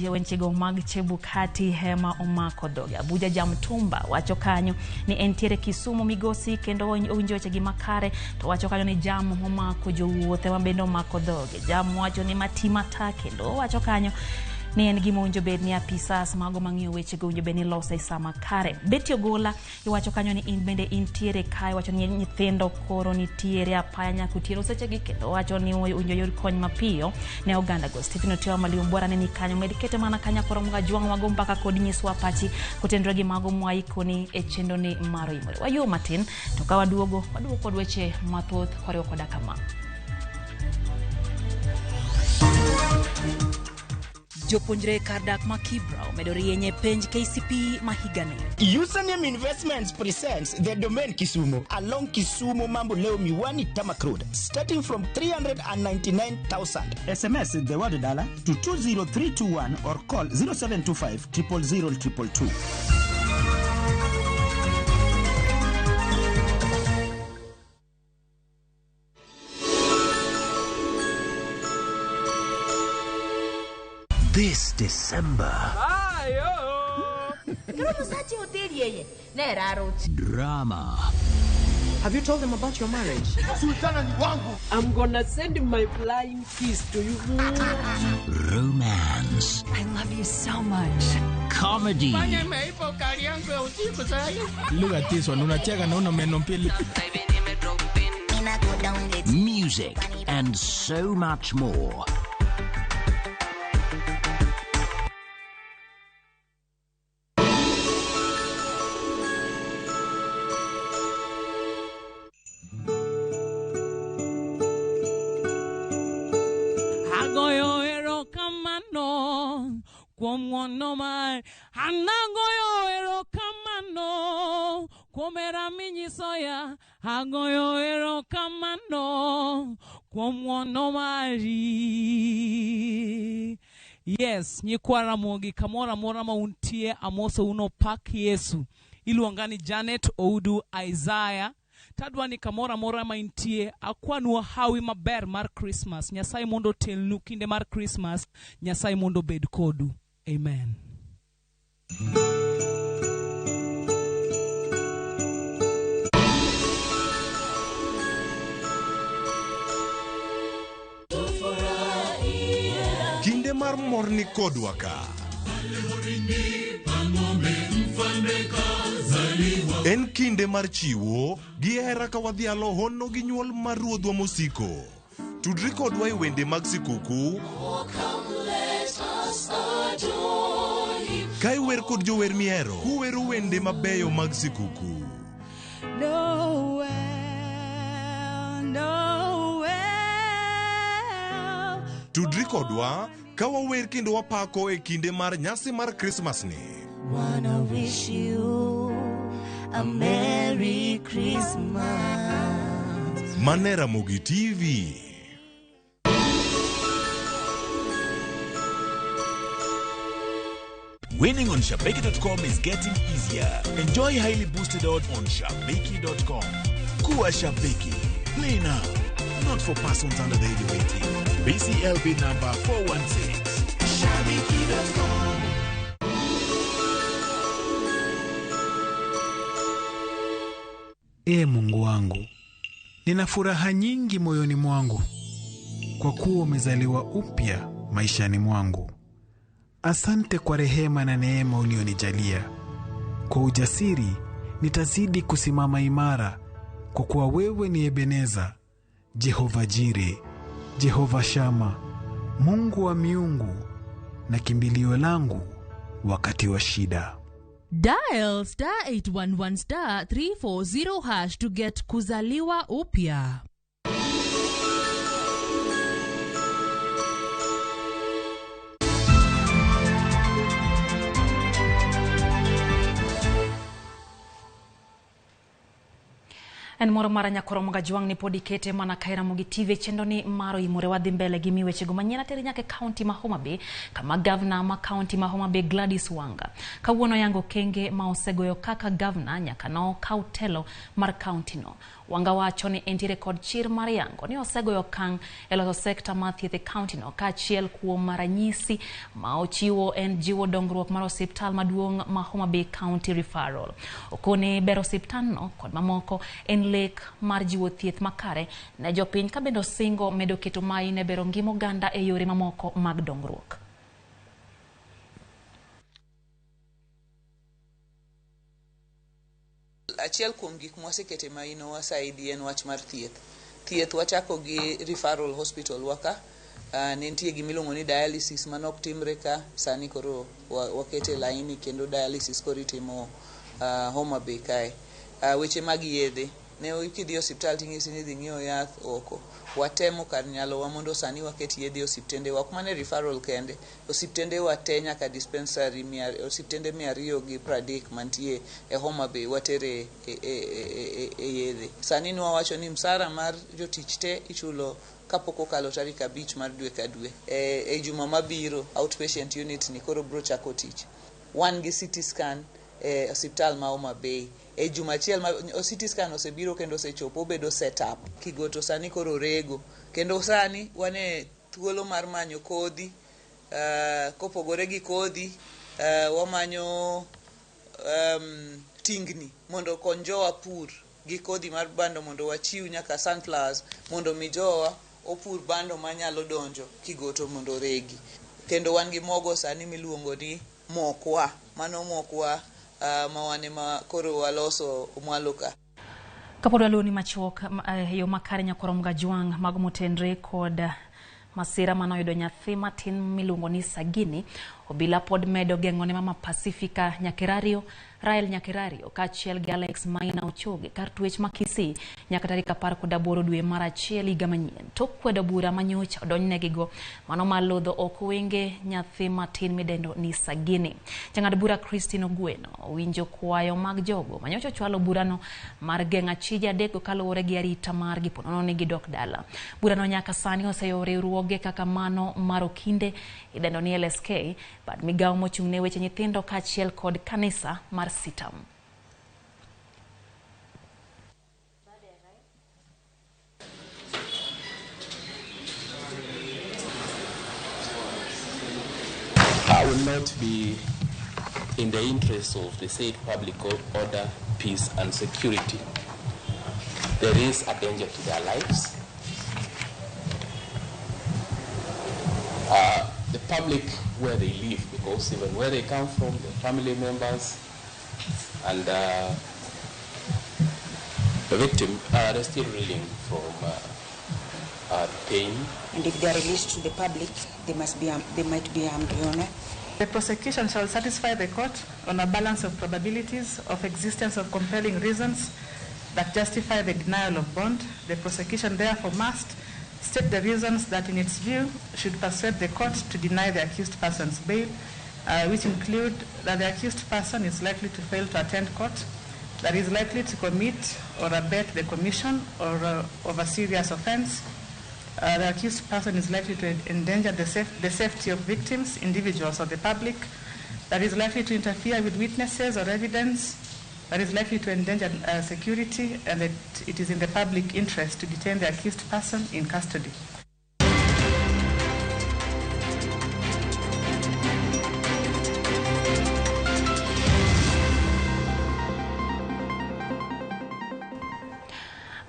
wechego mag Chebukati hema omako dhoge. Abuja Jamtumba wacho kanyo ni entiere Kisumu Migosi, kendo owinjo wechegi makare, to wacho kanyo ni jam omako jowuoth ema bende omako dhoge. Jam wacho ni matimata, kendo wacho kanyo ni en gima owinjo bed ni apisas mago mang'iyo wechego owinjo bed ni loso e sa makare. Betty Ogola iwacho kanyo ni in bende intiere kae, iwacho ni nyithindo koro nitiere apaya nyaka otieno sechegi, kendo wacho ni owinjo yud kony mapiyo ne oganda go. Stephen Otieno Malium Bwara ne ni kanyo, med kete mana kanyo koro mga jwang' wago mbaka kod nyiswa pachi kotenore gi mago mwaikoni e chenro ni mar Oimore. Wayuo matin to ka waduogo waduogo kod weche mathoth koriwo koda kama. Jopuonjre kar dak ma Kibra omedo rieny e penj KCPE ma higani. Username Investments presents the Domain Kisumu along Kisumu Mamboleo Miwani Tarmac Road, starting from 399,000. SMS the word dollar to 20321 or call 0725 000 222. This December. Drama. Have you told them about your marriage? Sultana ni wangu. I'm gonna send my flying kiss to you. Romance. I love you so much. Comedy. Look at this one. Unacheka na una meno mbili. Music and so much more. Agoyo erokamano kuom ng'wono mar anagoyo erokamano kuom hera minyisoya, agoyo erokamano kuom ng'wono mari. Yes, nyikwa Ramogi kamoro amora ma untie, amoso uno pak Yesu. Iluonga ni Janet Oudu Isaiah. Tadwa ni kamoro amora ma intie, akwanwa hawi maber mar Christmas. Nyasaye mondo otelnu kinde mar Christmas. Nyasaye mondo obed kodu. Amen. Kinde mar mor ni kodwa ka. En kinde mar chiwo gi hera ka wadhialo hono gi nyuol mar ruodhwa mosiko. Tudri kodwa e wende mag sikuku. Ka iwer kod jower mihero, kuwero wende mabeyo mag sikuku. Noel, Noel. Tudri kodwa ka wawer kendo wapako e kinde mar nyasi mar Krismas ni. Wanna wish you a Merry Christmas. Mane Ramogi TV. Winning on Shabiki.com is getting easier. Enjoy highly boosted odds on Shabiki.com. Kuwa Shabiki. Play now. Not for persons under the age of 18. BCLB number 416. Shabiki.com. Ee Mungu wangu, nina furaha nyingi moyoni mwangu, kwa kuwa umezaliwa upya maishani mwangu. Asante kwa rehema na neema ulionijalia. Kwa ujasiri nitazidi kusimama imara, kwa kuwa wewe ni Ebeneza, Jehova Jire, Jehova Shama, Mungu wa miungu na kimbilio langu wakati wa shida. Dial star 811 star 340 hash to get kuzaliwa upya. En moro mar nyakoro Mogajwang' ni pod ikete mana ka Ramogi TV chenro ni mar oimore wadhi mbele gi miwechego manyien ateri nyaka e kaunti ma Homa Bay kama gavna ma kaunti ma Homa Bay Gladys Wanga kawuono yango okenge ma osegoyo kaka gavna nyaka nokaw telo mar kaunti no. Wanga wacho ni entiere kod chir mar yango ni osegoyo okang' e loso sekta mar thieth e kaunti no kaachiel kuom ranyisi ma ochiwo en jiwo dongruok mar osiptal maduong' ma Homa Bay County Referral. Okone bero osiptalno kod mamoko en lek mar jiwo thieth makare ne jopiny ka bende osingo medo keto maino e bero ngima oganda e yore mamoko mag dongruok. Achiel kuom gik mwasekete maino saidi en wach mar thieth. Thieth wachako gi referral hospital waka. Ne nitie gimiluongo ni dialysis manok timre ka, sani koro wakete laini kendo dialysis koro itimo Homa Bay kae. Weche mag yedhe, ne kidhi e osiptal ting'isi ni idhi ng'iew yath oko. Watemo kar nyalowa mondo sani waket yedhe e osiptendewa, ok mana e referral kende, osiptendewa te nyaka dispensary osiptende 230 mantie e Homa Bay watere e yedhe. Sani nwawacho ni msara mar jotich te ichulo kapok okalo tarik 5 mar dwe ka dwe. E juma mabiro outpatient unit ni koro bro chako tich. Wan gi CT scan e osiptal ma Homa Bay. E juma achiel ma CT scan osebiro kendo osechopo obedo set up. Kigoto sani koro rego. Kendo sani wan e thuolo mar manyo kodhi. Kopogore gi kodhi, wamanyo tingni mondo okony jowa pur gi kodhi mar bando mondo wachiw nyaka sunflowers mondo mi jowa opur bando manyalo donjo Kigoto mondo oregi. Kendo wan gi mogo sani miluongo ni mokwa. Mano mokwa ma wan ema koro waloso mwalo ka. Kapod waluwo ni machuok yo makare nyakoro Mogajwang' mago motenre kod masira manoyudo nyathi matin miluongo ni Sagini, obila pod medo geng'o ne mama Pacifica Nyakerario, Rael Nyakerario kaachiel gi Alex Maina Ochoge kar twech ma Kisii nyaka tarik 18 dwe mar achiel higa manyien. Tok kwedo bura manyocha odonjnegigo mano mar lodho oko wenge nyathi matin midendo ni Sagini. Jang'ad bura Christine Ogweno owinjo kwayo mag jogo manyocha ochwalo burano mar geng'o achije adekgo kaluwore gi arita margi ponono ni gidok dala. Burano nyaka sani oseyo riwruoge kaka mano mar Okinde idendo ni LSK, bad migawo mochung' ne weche nyithindo kaachiel kod kanisa mar Sitam. I will not be in the interest of the said public order, peace and security. There is a danger to their lives. The public where they live, because even where they come from, their family members and the victim are still reeling from pain. And if they are released to the public, they must be they might be armed, Your Honor. The prosecution shall satisfy the court on a balance of probabilities of existence of compelling reasons that justify the denial of bond. The prosecution therefore must state the reasons that in its view should persuade the court to deny the accused person's bail, which include that the accused person is likely to fail to attend court, that is likely to commit or abet the commission or of a serious offense, the accused person is likely to endanger the safety of victims, individuals, or the public, that is likely to interfere with witnesses or evidence, that is likely to endanger security, and that it is in the public interest to detain the accused person in custody.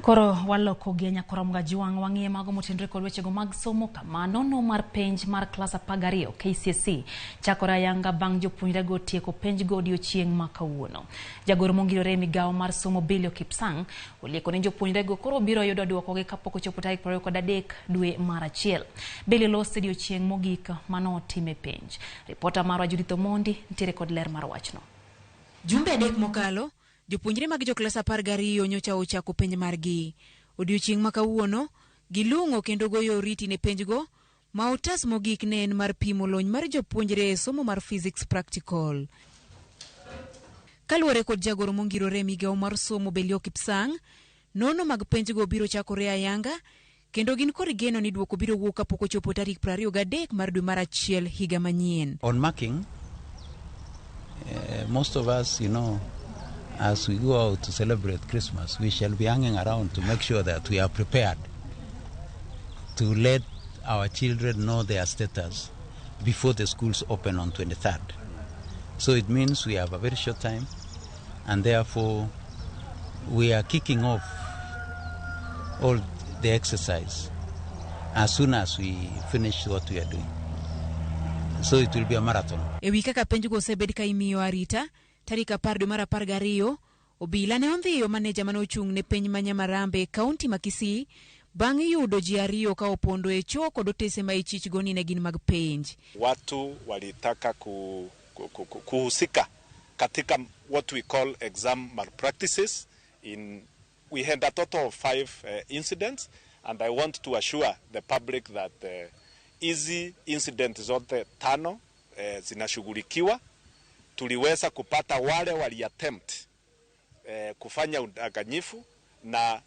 Koro waloko gi nyakoro Mogajwang' wang'iye mago motenore kod wechego mag somo kama nono mar penj mar klas 12 KCSE chakore ayanga bang' jopuonjrego tieko penjgo odiochieng' ma kawuono. Jagoro mongirore e migawo mar somo Belio Kipsang' olieko ni jopuonjrego koro biro yudo duokogi kapok ochopo tarik 23 dwe mar achiel. Belio loso odiochieng' mogik manotime penj. Ripota marwa Judith Omondi nitiere kod ler mar wachno. Jumbe adek mokalo, jopuonjre mag joklas 12 nyocha ochako penj margi. Odiochieng' ma kawuono, gilung'o kendo goyo oriti ne penjgo, ma otas mogik ne en mar pimo lony mar jopuonjre e somo mar physics practical. Kaluwore kod jagoro mongirore e migawo mar somo Belio Kipsang', Nono mag penjgo biro chakore ayanga kendo gin kod geno ni duoko biro wuok kapok ochopo tarik 23 mar dwe mar achiel higa manyien. On marking, most of us, as we go out to celebrate Christmas, we shall be hanging around to make sure that we are prepared to let our children know their status before the schools open on 23rd. So it means we have a very short time, and therefore we are kicking off all the exercise as soon as we finish what we are doing. So it will be a marathon. E wi kaka penjgo osebed ka imiyo arita, tarik 10 dwe mar 12, obila ne ondhiyo maneja mane ochung' ne penj ma Nyamarambe e kaunti ma Kisii bang' yudo ji ariyo ka opondo e choo kod otese ma ichichgo ni ne gin mag penj. Watu walitaka kuhusika katika what we call exam malpractices. We had a total of 5 incidents, and I want to assure the public that hizi incident zote 5 zinashughulikiwa. Tuliweza kupata wale wali attempt kufanya udanganyifu na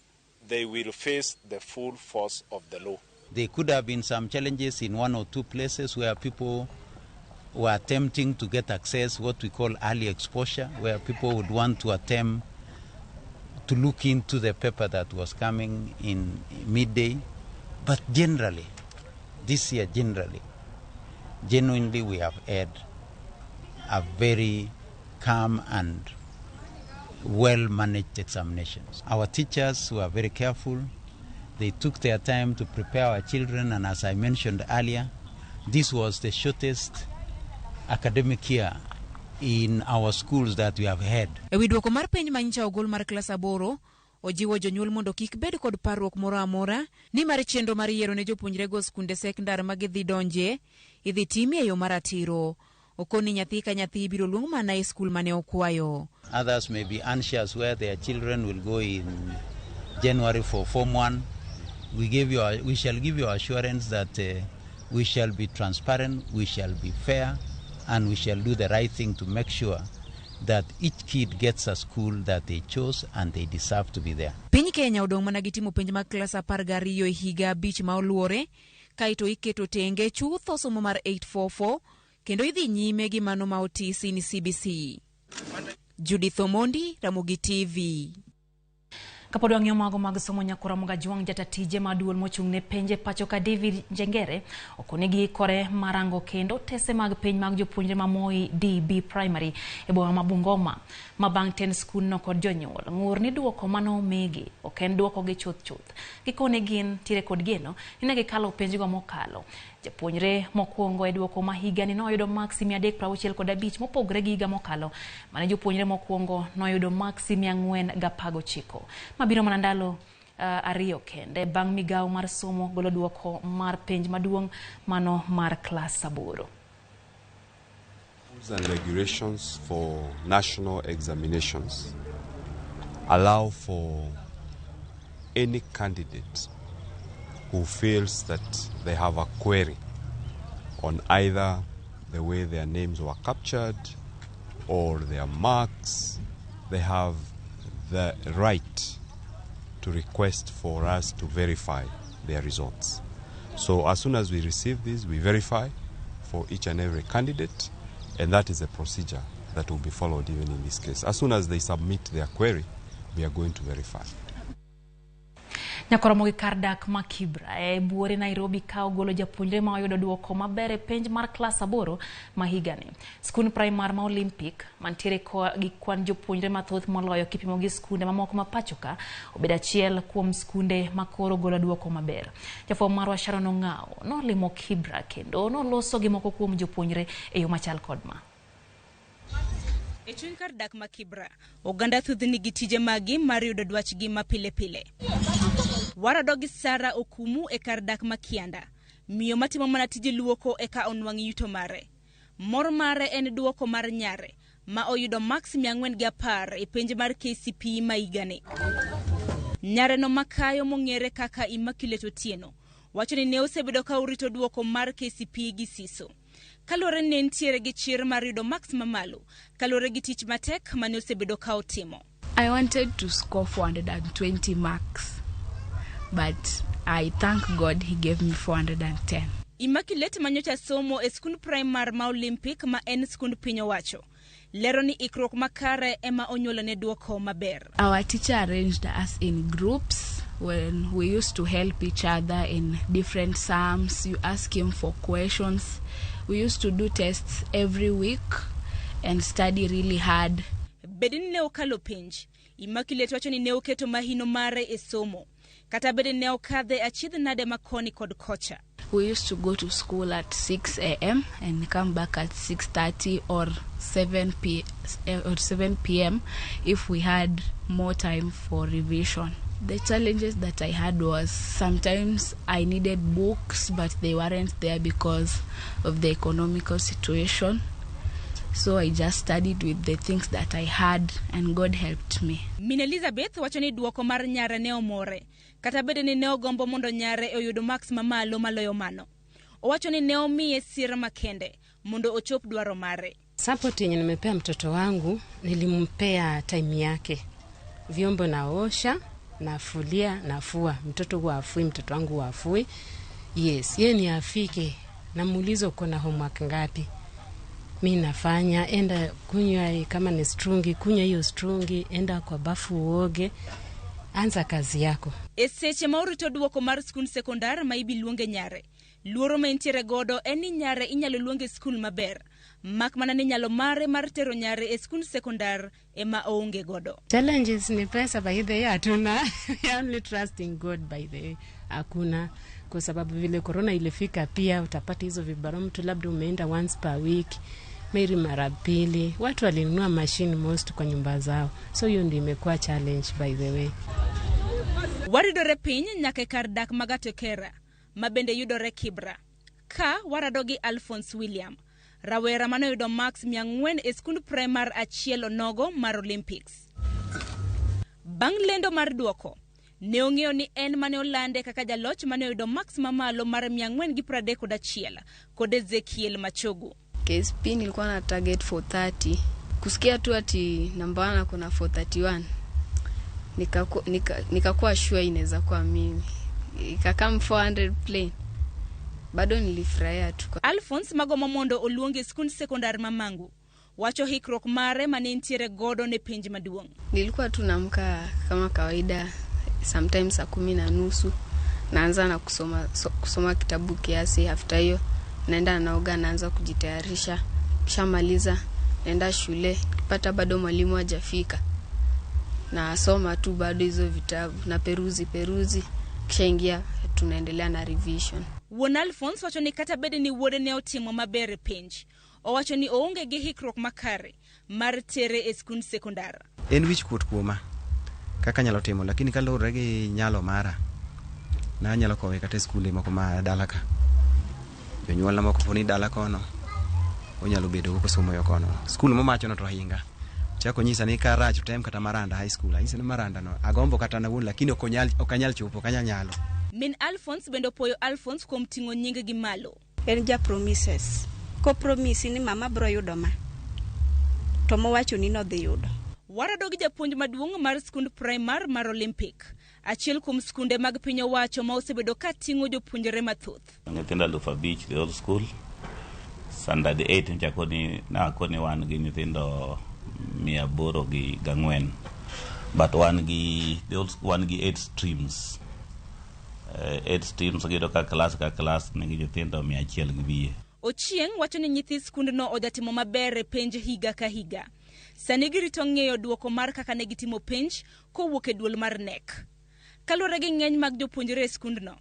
they will face the full force of the law. There could have been some challenges in 1 or 2 places where people were attempting to get access, what we call early exposure, where people would want to attempt to look into the paper that was coming in midday. But generally, this year genuinely we have had a very calm and well-managed examinations. Our teachers were very careful. They took their time to prepare our children, and as I mentioned earlier, this was the shortest academic year in our schools that we have had. E wi duoko mar penj manyicha ogol mar klas 8, ojiwo jonyuol mondo kik bed kod parruok moro amora nimar chenro mar yiero ne jopuonjrego skunde sekondar ma gidhi donje idhi timi e yo maratiro. Okoni nyathi ka nyathi ibiro luong mana e skul mane okwayo. Others may be anxious where their children will go in January for Form 1. We shall give you assurance that we shall be transparent, we shall be fair, and we shall do the right thing to make sure that each kid gets a school that they chose and they deserve to be there. Piny Kenya odong' mana gi timo penj mag klas 12 e higa 5 ma oluwore, kaeto iketo tenge chutho somo mar 844 kendo idhi nyime gi mano ma otisi ni CBC. Judith Omondi, Ramogi TV. Kapod wang'iyo mago mag somo, nyakora Mugajwang' jatatije maduol mochung' ne penje pacho ka David Njengere okone giikore marango kendo tese mag penj mag jopuonjre ma Moi DB Primary e boma ma Bungoma ma bang' tend skundno kod jonyuol ng'ur ni duoko manomigi ok en duoko gi chuth chuth. Gikone gin tiere kod geno ni ne gikalo penjgo mokalo. Japuonjre mokwongo e duoko ma higani noyudo maksi 365 mopogre gi higa mokalo mane jopuonjre mokwongo noyudo maksi 419. Mabiro mana ndalo 2 kende bang' migawo mar somo golo duoko mar penj maduong' mano mar klas 8. Rules and regulations for national examinations allow for any candidate who feels that they have a query on either the way their names were captured or their marks, they have the right to request for us to verify their results. So as soon as we receive this, we verify for each and every candidate, and that is a procedure that will be followed even in this case. As soon as they submit their query, we are going to verify. Nyakoromo gi kar dak ma Kibra e buore Nairobi ka ogolo japuonjre ma oyudo duoko maber e penj mar klas 8 ma higani. Skund primar ma Olympic mantiere gi kwan jopuonjre mathoth moloyo kipimo gi skunde mamoko ma pacho ka obedo achiel kuom skunde ma koro golo duoko maber. Jafwambo marwa Sharon Ong'ao nolimo Kibra kendo noloso gi moko kuom jopuonjre e yo machal kod ma. E chuny kar dak ma Kibra, oganda thothni gi tije magi mar yudo dwachgi ma pile pile. Warado gi Sara Okumu e kar dak ma Kianda, miyo matimo mana tije luoko eka onwang' yuto mare. Mor mare en duoko mar nyare, ma oyudo max 410 e penj mar KCPE ma higani. Nyare no makayo mong'ere kaka Immaculate Otieno, wacho ni ne osebedo ka orito duoko mar KCPE gi siso. Kaluwore ni ne nitiere gi chir mar yudo max mamalo, kaluwore gi tich matek mane osebedo ka otimo. I wanted to score 420 marks, but I thank God he gave me 410. Immaculate manyocha somo e skund primar ma Olympic ma en skund piny owacho. Lero ni ikruok makare ema onyuolo ne duoko maber. Our teacher arranged us in groups when we used to help each other in different sums. You ask him for questions. We used to do tests every week and study really hard. Bed ni ne okalo penj, Immaculate wacho ni ne oketo mahino mare e somo. Kata bed ni ne okadhe achiedh nade ma koni kod kocha. We used to go to school at 6 a.m. and come back at 6:30 or 7 p.m. if we had more time for revision. The challenges that I had was sometimes I needed books, but they weren't there because of the economical situation. So I just studied with the things that I had, and God helped me. Min Elizabeth wacho ni duoko mar nyare ne omore. Kata bed ni ne ogombo mondo nyare oyud marks mamalo maloyo mano. Owacho ni ne omiye sir makende mondo ochop dwaro mare. Support yenye nimepea mtoto wangu, nilimpea time yake. Vyombo naosha, nafulia, nafua. Mtoto huwa afui, mtoto wangu huwa afui. Yes, yeye ni afike. Namuuliza uko na homework ngapi? Mi nafanya, enda kunywa kama ni strungi, kunywa hiyo strungi, enda kwa bafu uoge, anza kazi yako. E seche ma orito duoko mar skund sekondar ma ibi luonge nyare. Luoro ma entiere godo en ni nyare inyalo luonge e skul maber. Mak mana ni nyalo mare mar tero nyare e skund sekondar ema oonge godo. Challenges ni pesa, by the way, hatuna. We are only trusting God, by the way. Hakuna. Kwa sababu vile corona ilifika pia utapata hizo vibaro, mtu labda umeenda once per week, maybe mara pili. Watu walinunua machine most kwa nyumba zao. So hiyo ndio imekuwa challenge, by the way. Waridore piny nyaka e kar dak ma Gatokera, ma bende yudore Kibra. Ka warado gi Alphonse William, rawera manoyudo marks 400 e skund primar achiel onogo mar Olympics. Bang' lendo mar duoko, ne ong'eyo ni en mane olande kaka jaloch mane oyudo marks mamalo mar 431 kod Ezekiel Machogu. KSP nilikuwa na target 430. Kusikia tu ati namba 1 kuna 431. Nikakuwa sure inaweza kuwa mimi. Ikakam 400 plain. Bado nilifurahia tu. Alphonse magomo mondo oluonge skund sekondar mamangu. Wacho hikruok mare mane nitiere godo ne penj maduong'. Nilikuwa tu naamka kama kawaida, sometimes saa 10:30 naanza na kusoma kitabu kiasi. After hiyo naenda naoga, naanza kujitayarisha, kishamaliza naenda shule, nikipata bado mwalimu hajafika nasoma tu bado hizo vitabu na peruzi, kisha ingia tunaendelea na revision. Wuon Alphonse wacho ni kata bed ni wuode ne otimo maber e penj, owacho ni oonge gi hikruok makare mar tere e skund sekondar. En wich kuot kuoma kaka anyalo timo, lakini kaluwore gi nyalo mara na anyalo kowe kata e skunde moko ma dala ka. Jonyuolna moko poni dala kono onyalo bedo kosomo yo kono. Skul momacho no to hinga. Chako nyisa ni ka rach tem kata Maranda High School. Anyise ni Maranda no agombo kata na wuon, lakini ok anyal chopo, ok anyal nyalo. Min Alphonse bende opoyo Alphonse kuom ting'o nying gi malo. En ja promises. Ko promise ni mama bro yudo ma, to mowacho ni nodhi yudo. Warado gi japuonj maduong' mar skund primar mar Olympic, achiel kuom skunde mag piny owacho ma osebedo ka ting'o jopuonjre mathoth. Nyithindo 5,000 the old school. Standard 8 nchakoni na koni wan gi nyithindo 804, but wan gi the old school, wan gi 8 streams. 8 streams giyudo ka class nigi nyithindo 100 200. Ochieng' wacho ni nyithi skundno ojatimo maber e penj higa ka higa. Sani girito ng'eyo duoko mar kaka ne gitimo penj kowuok e duol mar KNEC. Kaluwore gi ng'eny mag jopuonjre e skundno,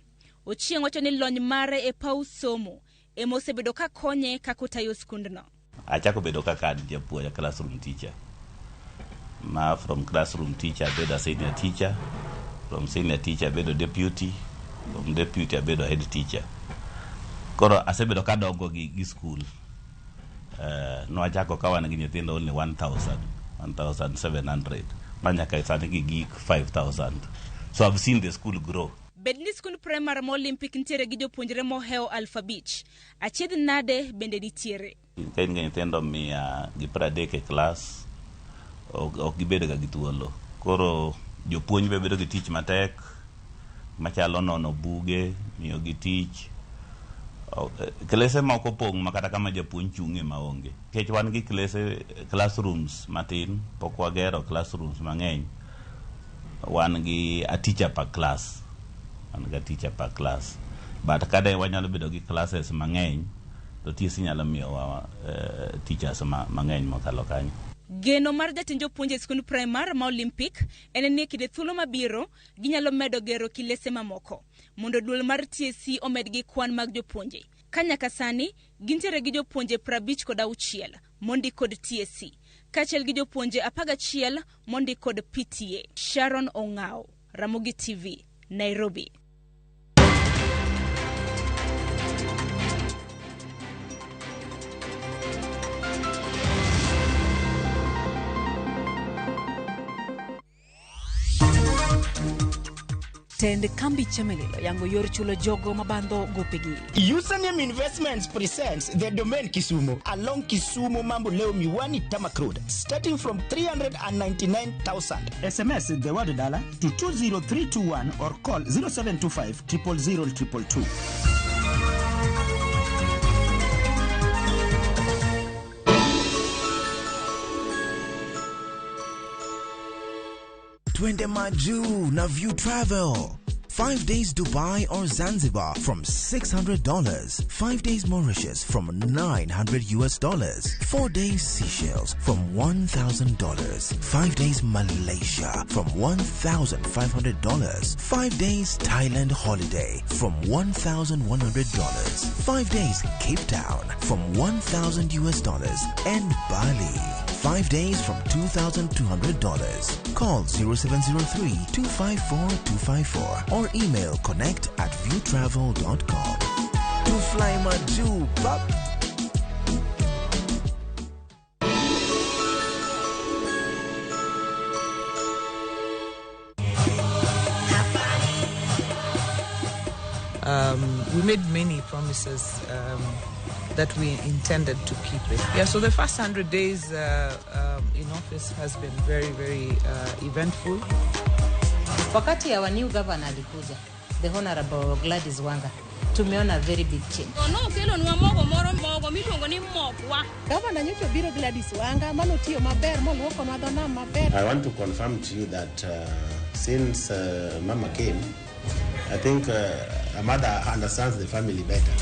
Ochieng' wacho ni lony mare e paw somo ema osebedo ka konye kaka otayo skundno. Achako bedo kaka an japuonj, classroom teacher. Ma from classroom teacher abedo a senior teacher, from senior teacher abedo deputy, from deputy abedo head teacher. Koro asebedo kadongo gi school. Nwachako ka wan gi nyithindo only 1000, 1700 ma nyaka sani gigik 5000. So I've seen the school grow. Bed ni skund primar ma Olympic nitiere gi jopuonjre mohewo 5,000, achiedh nade bende nitiere. Ka in gi nyithindo 130 e klas, ok gibedo ga gi thuolo. Koro jopuonj be bedo gi tich matek machalo nono buge, miyo gi tich. Klese moko opong' ma kata kama japuonj chung'e maonge. Nikech wan gi klese classrooms matin, pok wagero classrooms mang'eny. Wan gi a teacher per class. Wan gi a teacher per class. But kade wanyalo bedo gi classes mang'eny, to TSC nyalo miyowa teachers mang'eny mokalo kanyo. Geno mar jatend jopuonj e skund primar ma Olympic en ni e kinde thuolo mabiro ginyalo medo gero kilese mamoko mondo duol mar TSC omed gi kwan mag jopuonje. Ka nyaka sani gintiere gi jopuonje 56 mondik kod TSC kaachiel gi jopuonje 11 mondik kod PTA. Sharon Ong'ao, Ramogi TV, Nairobi. Tend kambi Chemelil oyango yor chulo jogo mabandho gopegi. Username Investments presents the Domain Kisumu along Kisumu Mamboleo Miwani Tarmac Road, starting from 399,000. SMS the word dollar to 20321 or call 0725 000 222. Twende Maju na View Travel. 5 days Dubai or Zanzibar from $600. 5 days Mauritius from $900. 4 days Seychelles from $1,000. 5 days Malaysia from $1,500. 5 days Thailand holiday from $1,100. 5 days Cape Town from $1,000 and Bali. 5 days from $2,200. Call 0703 254 254 or email connect@viewtravel.com. To fly Maju, pap. We made many promises that we intended to keep it. Yeah, so the first 100 days in office has been very, very eventful. Wakati our new governor alikuja, the Honorable Gladys Wanga, tumeona very big change. Nokelonwa mogo moro mogo miluongo ni mokwa. Gavana nyocha obiro Gladys Wanga manotiyo maber moluokonwa dho nam maber. I want to confirm to you that since Mama came, I think a mother understands the family better.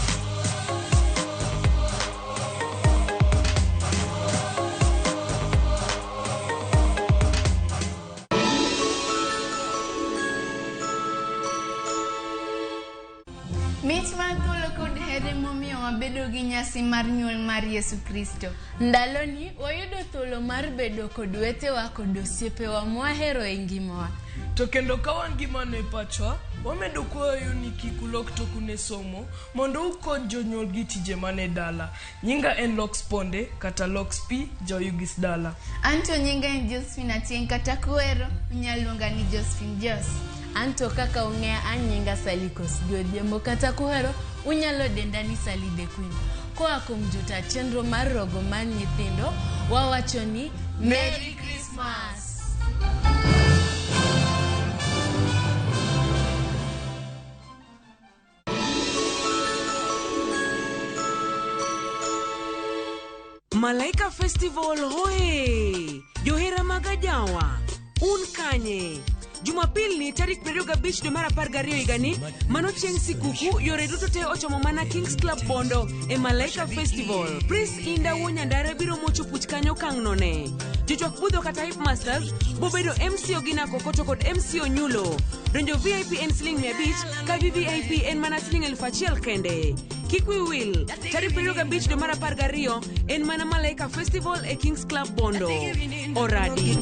Mich mar polo kod here momiyo wabedo gi nyasi mar nyuol mar Yesu Kristo. Ndaloni wayudo thuolo mar bedo kod wetewa kod osiepewa mwahero e ngimawa. To kendo ka wan gi mano e pachwa, wamedo kwayo ni kik ulok toku ne somo mondo ukony jonyuol gi tije mane dala. Nyinga en Lox Ponde kata Lox P Joyugis dala. Anto nyinga en Josephine Achieng' kata kuhero unyalo luonga ni Josephine Jos. Anto kaka ung'eya an nyinga Sally Kosgi Odhiambo kata kuhero unyalo denda ni Sally the Queen. Koa kuom jota chenro mar rogo mar nyithindo, wawacho ni Merry Christmas! Malaika Festival hoye! Johera mag ajawa, un kanye? Jumapil ni tarik 25 dwe mar 12 higani, mano chieng' sikuku, yore duto te ochomo mana Kings Club Bondo e Malaika Festival. Prince Inda wuo Nyandare biro mocho puch kanyo okang' none. Jochwak budho kata Hip Masters bobedo MC Ogina Kokoto kod MC Onyulo. Donjo VIP en siling 500 ka VVIP en mana siling 1000 kende. Kik wiu wil, tarik 25 dwe mar 12 en mana Malaika Festival e Kings Club Bondo. Oradi.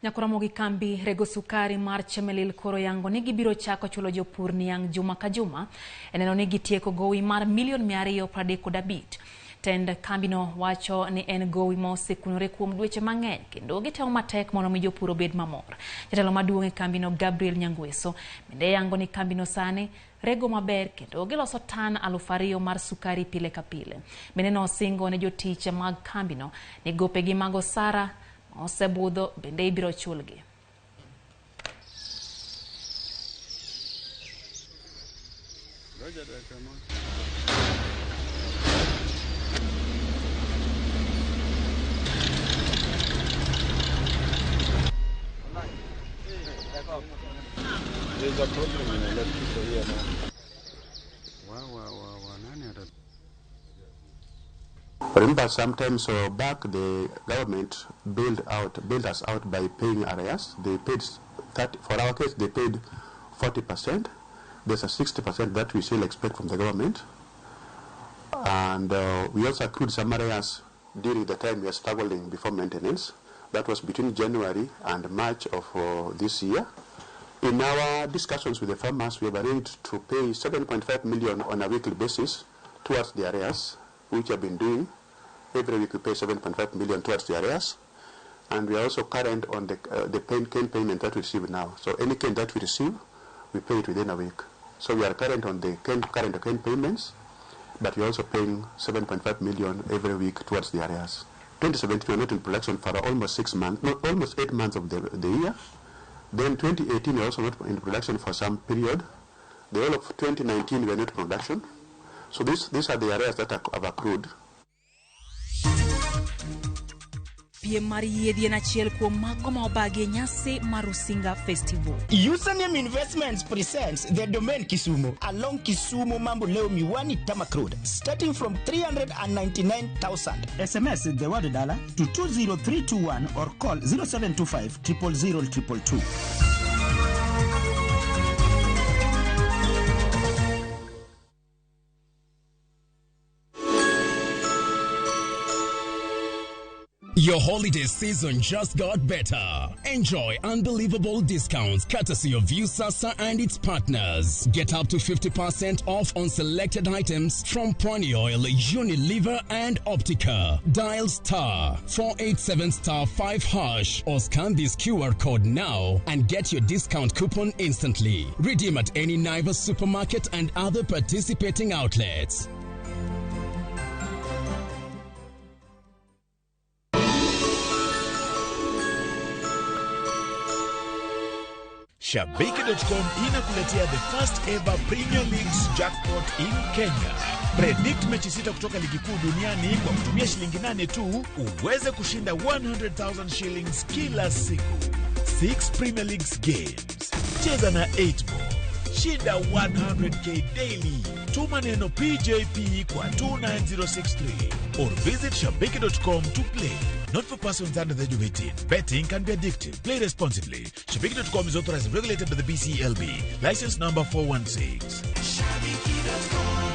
Nyakoromogi kambi rego sukari mar Chemelil koro yango ni gibiro chako chulo jopur niang' juma ka juma e neno ni gitieko gowi mar milion 235. Tend kambino wacho ni en gowi ma osekunore kuom dweche mang'eny kendo gitemo matek mondo mi jopur obed mamor. Jatelo maduong' e kambino Gabriel Nyangweso bende yango ni kambino sani rego maber kendo giloso tan 2,000 mar sukari pile ka pile. Bende nosingo ne jotich mag kambino ni gopegi mag osara ma osebudho bende ibiro chulgi. There's a problem in electrical here now. Wow, nani ata. Remember, sometimes back the government bailed us out by paying arrears. They paid 30, for our case, they paid 40%. There's a 60% that we still expect from the government. And we also accrued some arrears during the time we were struggling before maintenance. That was between January and March of this year. In our discussions with the farmers, we have arranged to pay 7.5 million on a weekly basis towards the arrears, which have been doing. Every week we pay 7.5 million towards the arrears. And we are also current on the cane payment that we receive now. So any cane that we receive, we pay it within a week. So we are current on the current cane payments, but we are also paying 7.5 million every week towards the arrears. 2017, we were not in production for almost 6 months, no, almost 8 months of the year. Then 2018, we were also not in production for some period. The whole of 2019, we were not in production. So these are the areas that have accrued. Piem mar yiedhi en achiel kuom mago ma obagi e nyasi mar Rusinga Festival. Username Investments presents the Domain Kisumu along Kisumu Mambo Leo Miwani Tamak Road, starting from 399,000. SMS the word dollar to 20321 or call 0725 000 222. Your holiday season just got better. Enjoy unbelievable discounts courtesy of Viusasa and its partners. Get up to 50% off on selected items from Pwani Oil, Unilever and Optica. Dial star 487 star 5# or scan this QR code now and get your discount coupon instantly. Redeem at any Naivas supermarket and other participating outlets. Shabiki.com inakuletea the first ever Premier League's jackpot in Kenya. Predict mechi 6 kutoka ligi kuu duniani kwa kutumia shilingi 8 tu uweze kushinda 100,000 shillings kila siku. 6 Premier Leagues games. Cheza na 8 ball. Shinda 100k daily. Tuma neno PJP kwa 29063 or visit shabiki.com to play. Not for persons under the age of 18. Betting can be addictive. Play responsibly. Shabiki.com is authorized and regulated by the BCLB. License number 416. Shabiki.com.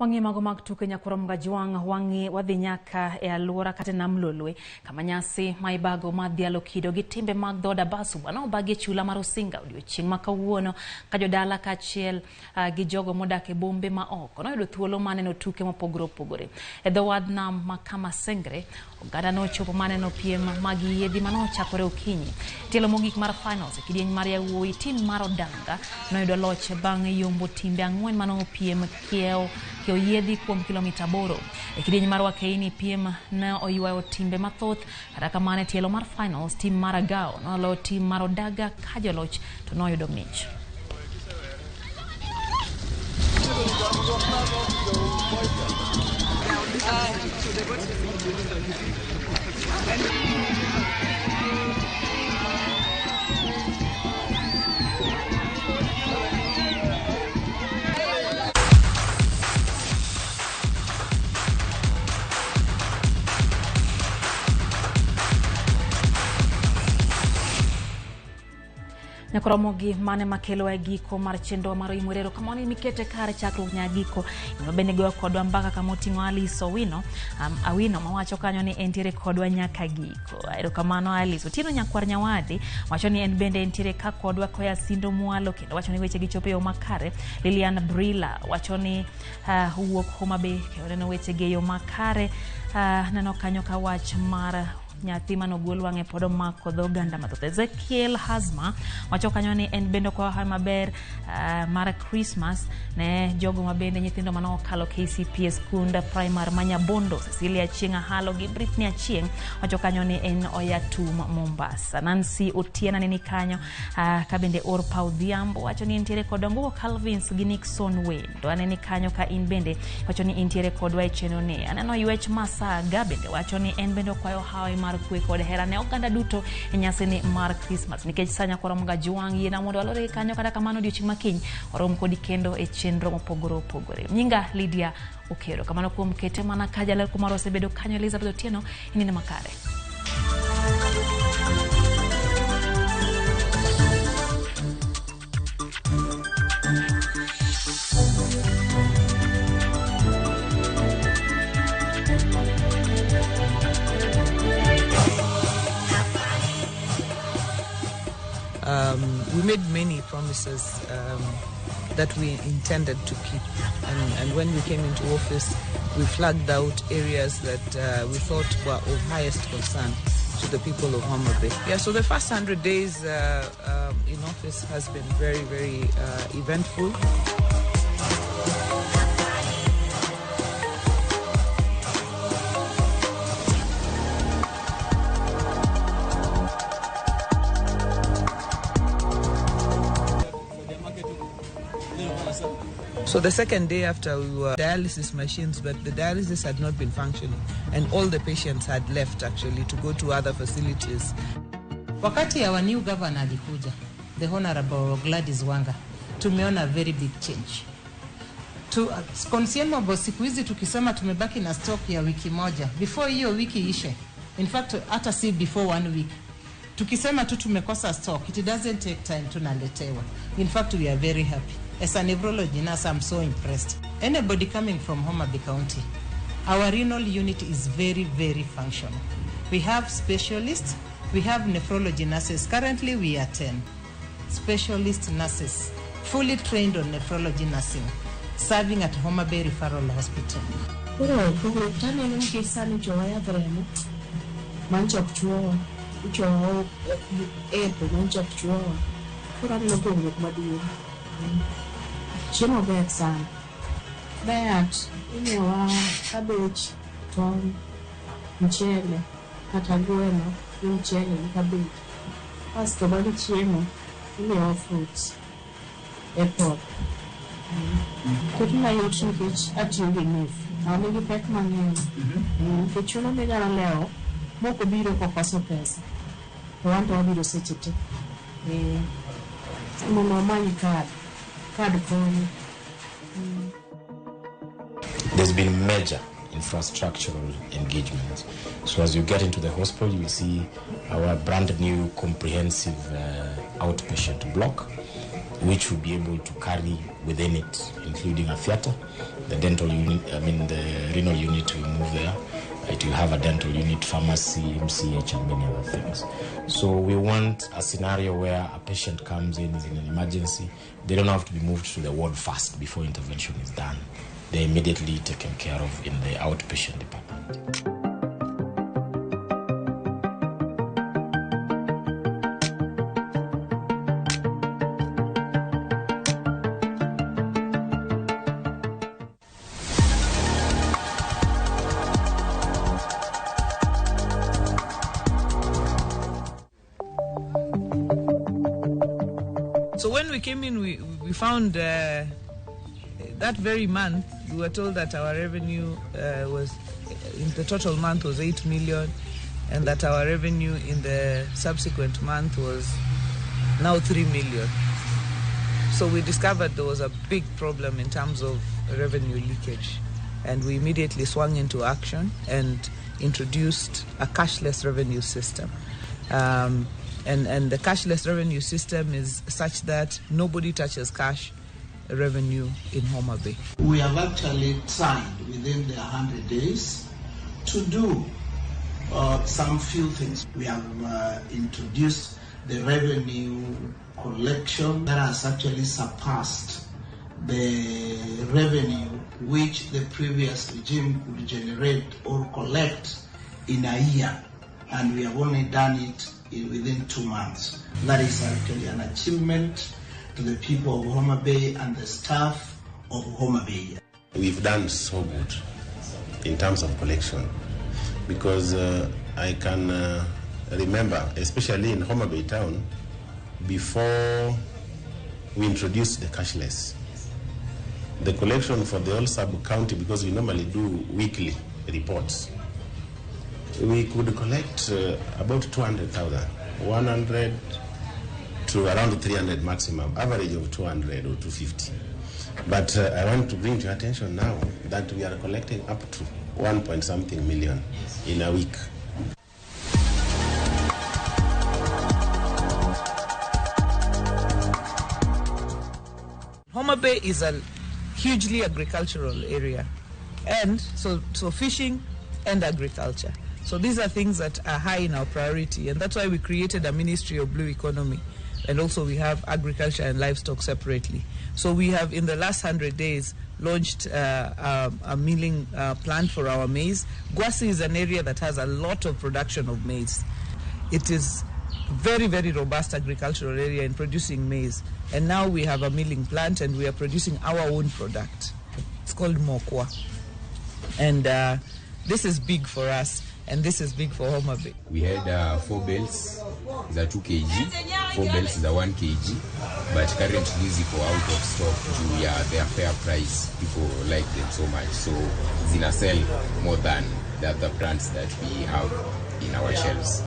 Wang'e mago mag tuke nyakwar Mgajwang' wang'e wadhi nyaka e alwora kata nam Lolwe kama nyasi ma ibago mar dhialo kido gi timbe mag dhood Abasuba nobagi e chula mar Osinga odiochieng' ma kawuono ka jodala kaachiel gi jogo modak e bombe ma oko noyudo thuolo mar neno tuke mopogore opogore. E dho wadh nam ma Kamasengre, oganda nochopo maneno piem mag yiedhi manochakore okinyi. Tielo mogik mar finals e kidieny mar yawuoyi, tim mar Odanga noyudo loch bang' yombo timbe 4 manopiem kiewo yiedhi kuom kilomita 8. E kidieny mar wakeini piem ne oywayo timbe mathoth, kata kamano e tielo mar finals tim mar Agao noloyo tim mar Odaga ka joloch to noyudo mich. Nyakoromogi mane makelo e giko mar chenro mar Oimore. Kamano mikete kare chakruok nyaka giko. Ino bende goyo kodwa mbaka kama oting'o Alice Owino, Awino mawacho kanyo ni entiere kodwa nyaka giko. Erokamano Alice. Otieno Nyakwar Nyawadi wacho ni en bende entiere ka kodwa koya Sindo mwalo kendo wacho ni weche gi chopo e yo makare. Lilian Brila wacho ni wuok Homa Bay kendo neno weche gi e yo makare. Neno kanyo ka wach mar nyathi manogol wang'e pod omako dho oganda mathoth. Ezekiel Hazma wacho kanyo ni en bende okwayo hawi maber mar Christmas ne jogo ma bende nyithindo mane okalo KCPE skund primary ma Nyabondo. Cecilia Achieng' Ahalo gi Britney Achieng' wacho kanyo ni en oya tum Mombasa. Nancy Otieno neni kanyo ka bende Orpa Odhiambo wacho ni entiere kod Ongugo Calvins gi Nixon Wendo. Aneni kanyo ka in bende wacho ni intiere kodwa e chenro ni. Aneno Ywech Masaga bende wacho ni en bende okwayo hawi mar kwe kod hera ne oganda duto e nyasi ni mar Christmas. Nikech sa nyakoro mga juang' yiena mondo walore kanyo, kata kamano odiochieng' makiny warom kodi kendo e chenro mopogore opogore. Nyinga Lydia Okero. Kamano kuom kete mana ka jaler kumaro osebedo kanyo Elizabeth Otieno inene makare. We made many promises that we intended to keep, and when we came into office, we flagged out areas that we thought were of highest concern to the people of Homa Bay. Yeah, so the first 100 days in office has been very, very eventful. So the second day after, we were dialysis machines, but the dialysis had not been functioning, and all the patients had left actually to go to other facilities. Wakati our new governor alikuja, the Honorable Gladys Wanga, tumeona very big change. To consumable siku hizi tukisema tumebaki na stock ya wiki moja, before hiyo wiki ishe, in fact hata si before 1 week, tukisema tu tumekosa stock, it doesn't take time, tunaletewa. In fact, we are very happy. As a nephrology nurse, I'm so impressed. Anybody coming from Homa Bay County, our renal unit is very, very functional. We have specialists, we have nephrology nurses. Currently, we are 10 specialist nurses, fully trained on nephrology nursing, serving at Homa Bay Referral Hospital. Chiemo ber sana. Diet imiyowa cabbage, tong', mchele, kata gweno gi mchele gi cabbage. Kasto bang' chiemo imiyowa fruits, apple. Ketona yot nikech atiyo gi NHIF. An gi pek mang'eny. Nikech chuno ni nyalo lewo mok obiro kokoso pesa. To wan to wabiro seche te. Mondo wamany card. There's been major infrastructural engagement. So as you get into the hospital, you will see our brand new comprehensive outpatient block, which will be able to carry within it, including a theater, the dental unit, the renal unit will move there. It will have a dental unit, pharmacy, MCH, and many other things. So we want a scenario where a patient comes in, is in an emergency. They don't have to be moved to the ward first before intervention is done. They're immediately taken care of in the outpatient department. So when we came in, we found that very month, we were told that our revenue was, in the total month was 8 million, and that our revenue in the subsequent month was now 3 million. So we discovered there was a big problem in terms of revenue leakage, and we immediately swung into action and introduced a cashless revenue system. And the cashless revenue system is such that nobody touches cash revenue in Homa Bay. We have actually tried within the 100 days to do some few things. We have introduced the revenue collection that has actually surpassed the revenue which the previous regime could generate or collect in a year, and we have only done it within 2 months. That is actually an achievement to the people of Homa Bay and the staff of Homa Bay. We've done so good in terms of collection, because I can remember, especially in Homa Bay town, before we introduced the cashless, the collection for the whole sub-county, because we normally do weekly reports, we could collect about 200,000, 100 to around 300 maximum, average of 200 or 250. But I want to bring to your attention now that we are collecting up to 1 point something million in a week. Homa Bay is a hugely agricultural area, and so fishing and agriculture. So these are things that are high in our priority, and that's why we created a Ministry of Blue Economy, and also we have agriculture and livestock separately. So we have, in the last 100 days, launched a milling plant for our maize. Gwasi is an area that has a lot of production of maize. It is very, very robust agricultural area in producing maize. And now we have a milling plant and we are producing our own product. It's called Mokwa. And this is big for us, and this is big for Homa Bay. We had 4 bales, the 2 kg, 4 bales, the 1 kg, but currently ziko out of stock due to their fair price. People like them so much, so zina sell more than the other brands that we have in our shelves.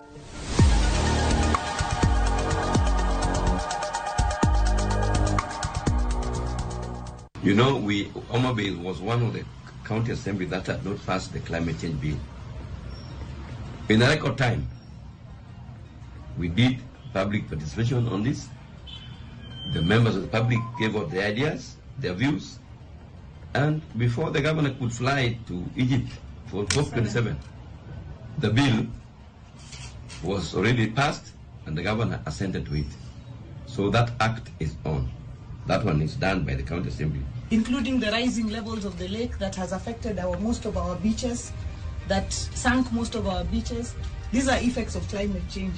You know, Homa Bay was one of the county assembly that had not passed the climate change bill. In a record time, we did public participation on this. The members of the public gave out their ideas, their views, and before the governor could fly to Egypt for COP27, the bill was already passed and the governor assented to it. So that act is on. That one is done by the county assembly. Including the rising levels of the lake that has affected most of our beaches, that sank most of our beaches. These are effects of climate change.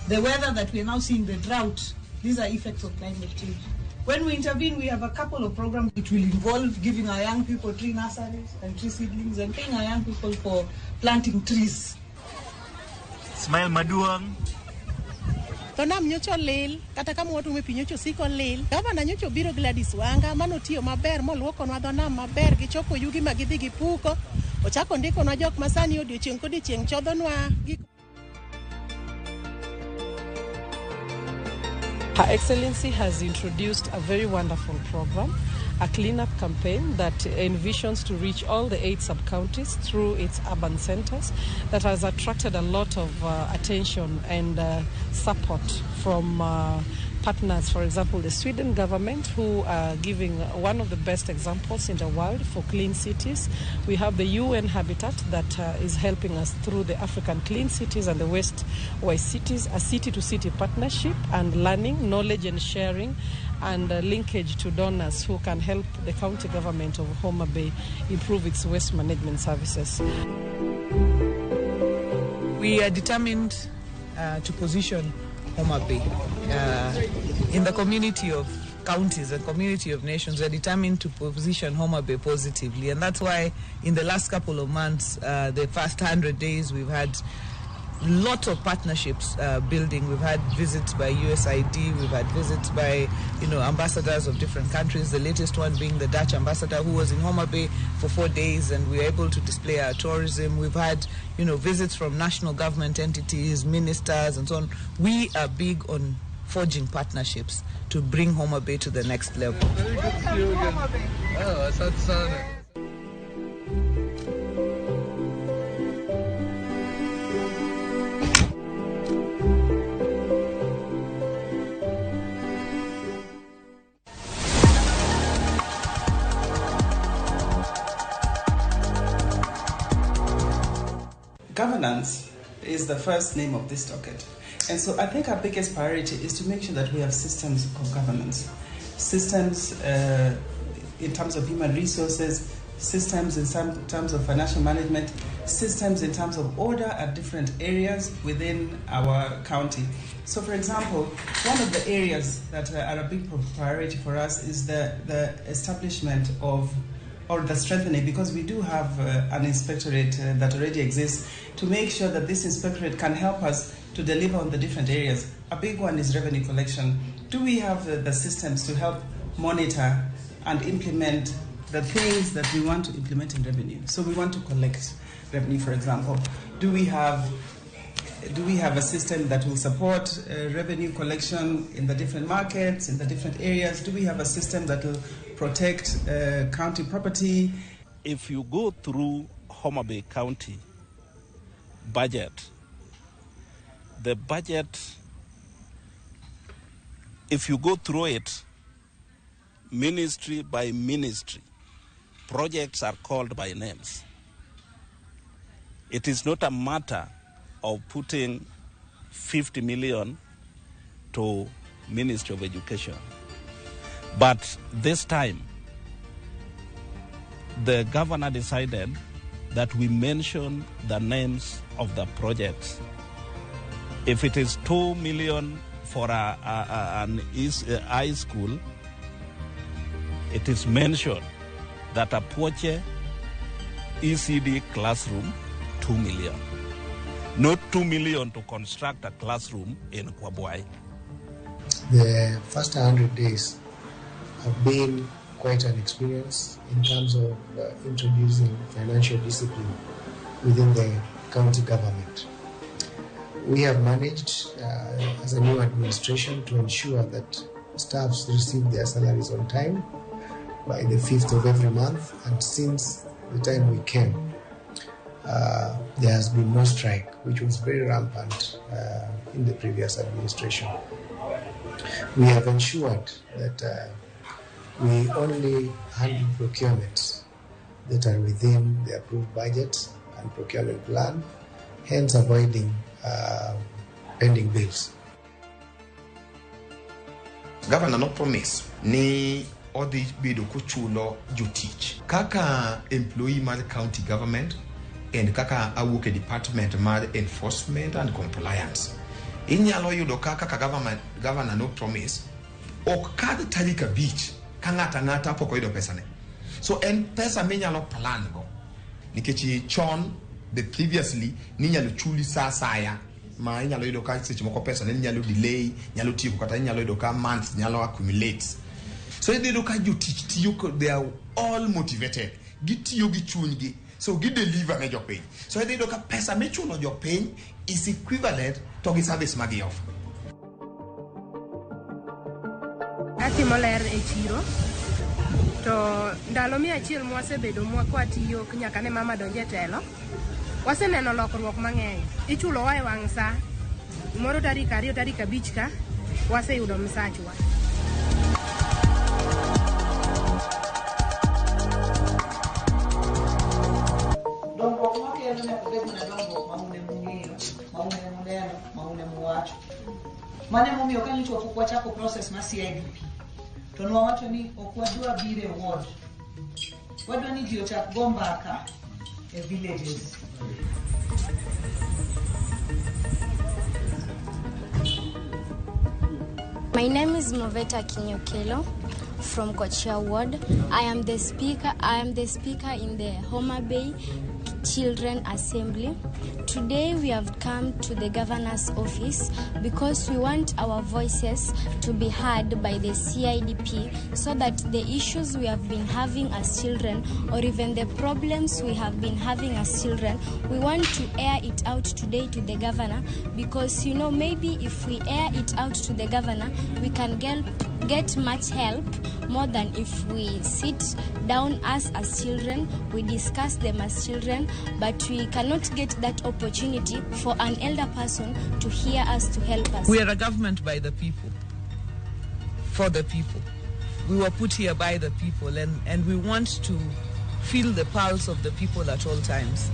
The weather that we are now seeing, the drought, these are effects of climate change. When we intervene, we have a couple of programs. It will involve giving our young people tree nurseries and tree seedlings and paying our young people for planting trees. Smile maduong. To nam nyocha olil, kata kama watume pi nyocha osiko lil. Gavana nyocha obiro Gladys Wanga, manotiyo maber, moluokonwa dho nam maber, gichoko yugi ma gidhi gipuko. Ochako ndikonwa jok ma sani odiochieng' kodiochieng' chodhonwa gik. Her Excellency has introduced a very wonderful program, a cleanup campaign that envisions to reach all the 8 sub-counties through its urban centers, that has attracted a lot of attention and support from partners, for example, the Sweden government, who are giving one of the best examples in the world for clean cities. We have the UN Habitat that is helping us through the African Clean Cities and the West Wise Cities, a city-to-city partnership and learning, knowledge and sharing, and linkage to donors who can help the county government of Homa Bay improve its waste management services. We are determined to position Homa Bay in the community of counties and community of nations. We are determined to position Homa Bay positively, and that's why in the last couple of months, the first 100 days, we've had lots of partnerships building. We've had visits by USAID, we've had visits by, ambassadors of different countries, the latest one being the Dutch ambassador who was in Homa Bay for 4 days, and we were able to display our tourism. We've had, visits from national government entities, ministers, and so on. We are big on forging partnerships to bring Homa Bay to the next level. Very good to see you again. Oh, asante sana. Governance is the first name of this docket. And so I think our biggest priority is to make sure that we have systems of governance, systems in terms of human resources, systems in some terms of financial management, systems in terms of order at different areas within our county. So, for example, one of the areas that are a big priority for us is the establishment of, or the strengthening, because we do have an inspectorate that already exists, to make sure that this inspectorate can help us to deliver on the different areas. A big one is revenue collection. Do we have the systems to help monitor and implement the things that we want to implement in revenue? So we want to collect revenue, for example. Do we have a system that will support revenue collection in the different markets, in the different areas? Do we have a system that will protect county property? If you go through Homa Bay County budget, the budget, if you go through it, ministry by ministry, projects are called by names. It is not a matter of putting 50 million to Ministry of Education. But this time, the governor decided that we mention the names of the projects. If it is 2 million for an high school, it is mentioned that a Poche ECD classroom, 2 million. Not 2 million to construct a classroom in Kwabwai. The first 100 days have been quite an experience in terms of introducing financial discipline within the county government. We have managed as a new administration to ensure that staffs receive their salaries on time by the 5th of every month, and since the time we came, there has been no strike, which was very rampant in the previous administration. We have ensured that we only handle procurements that are within the approved budget and procurement plan, hence avoiding pending bills. Governor no promise ni odhi bedo kochulo jotich kaka employee mar county government and kaka awuok e department mar enforcement and compliance. Inyalo yudo kaka governor no promise ok kadh tarik 5 ka ng'ata ng'ata pok oyudo pesane. So en pesa minyalo plan go nikech chon the previously ninyalo chuli sa saya ma inyalo yudo ka seche moko pesa ne nyalo delay, nyalo tieko kata inyalo yudo ka months nyalo accumulate. So idhi yudo ka jotich tiyo, they are all motivated, gitiyo gi chunygi, so gi deliver ne jopiny. So idhi yudo ka pesa michulo jopiny is equivalent to gi service ma gi offer. Atimo ler e chiro to ndalo 100 mwasebedo kwatiyo nyaka ne mama donje telo, waseneno lokruok mang'eny. Ichulowa e wang' sa moro tarik 2 tarik 5 ka waseyudo msachwa. Dongruok makelo nyaka bed mana dongruok ma un ema ung'eyo, ma un ema uneno, ma un ema uwacho. Mano emomiyo ka nyocha pok wachako process mar CIDP, to nwawacho ni ok wadwa biro e ward. Wadwa ni ji ochak go mbaka e villages. My name is Moveta Kinyokelo from Kochia Ward. I am the speaker in the Homa Bay Children Assembly. Today we have come to the governor's office because we want our voices to be heard by the CIDP so that the issues we have been having as children, or even the problems we have been having as children, we want to air it out today to the governor, because you know, maybe if we air it out to the governor, we can get much help more than if we sit down us as children, we discuss them as children, but we cannot get that opportunity for an elder person to hear us, to help us. We are a government by the people, for the people. We were put here by the people, and we want to feel the pulse of the people at all times.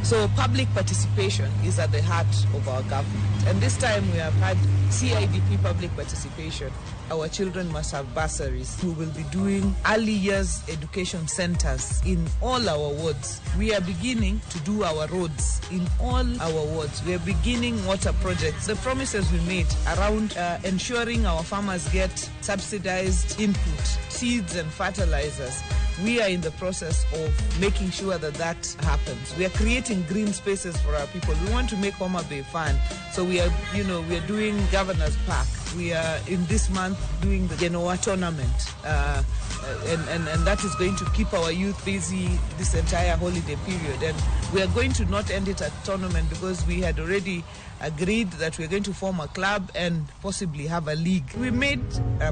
So public participation is at the heart of our government. And this time we have had CIDP public participation. Our children must have bursaries. We will be doing early years education centers in all our wards. We are beginning to do our roads in all our wards. We are beginning water projects. The promises we made around ensuring our farmers get subsidized input, seeds and fertilizers. We are in the process of making sure that that happens. We are creating green spaces for our people. We want to make Homa Bay fun. So we are, you know, we are doing Governor's Park. We are in this month doing the Genoa tournament. And that is going to keep our youth busy this entire holiday period. And we are going to not end it at tournament because we had already agreed that we are going to form a club and possibly have a league. We made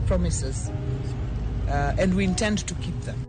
promises and we intend to keep them.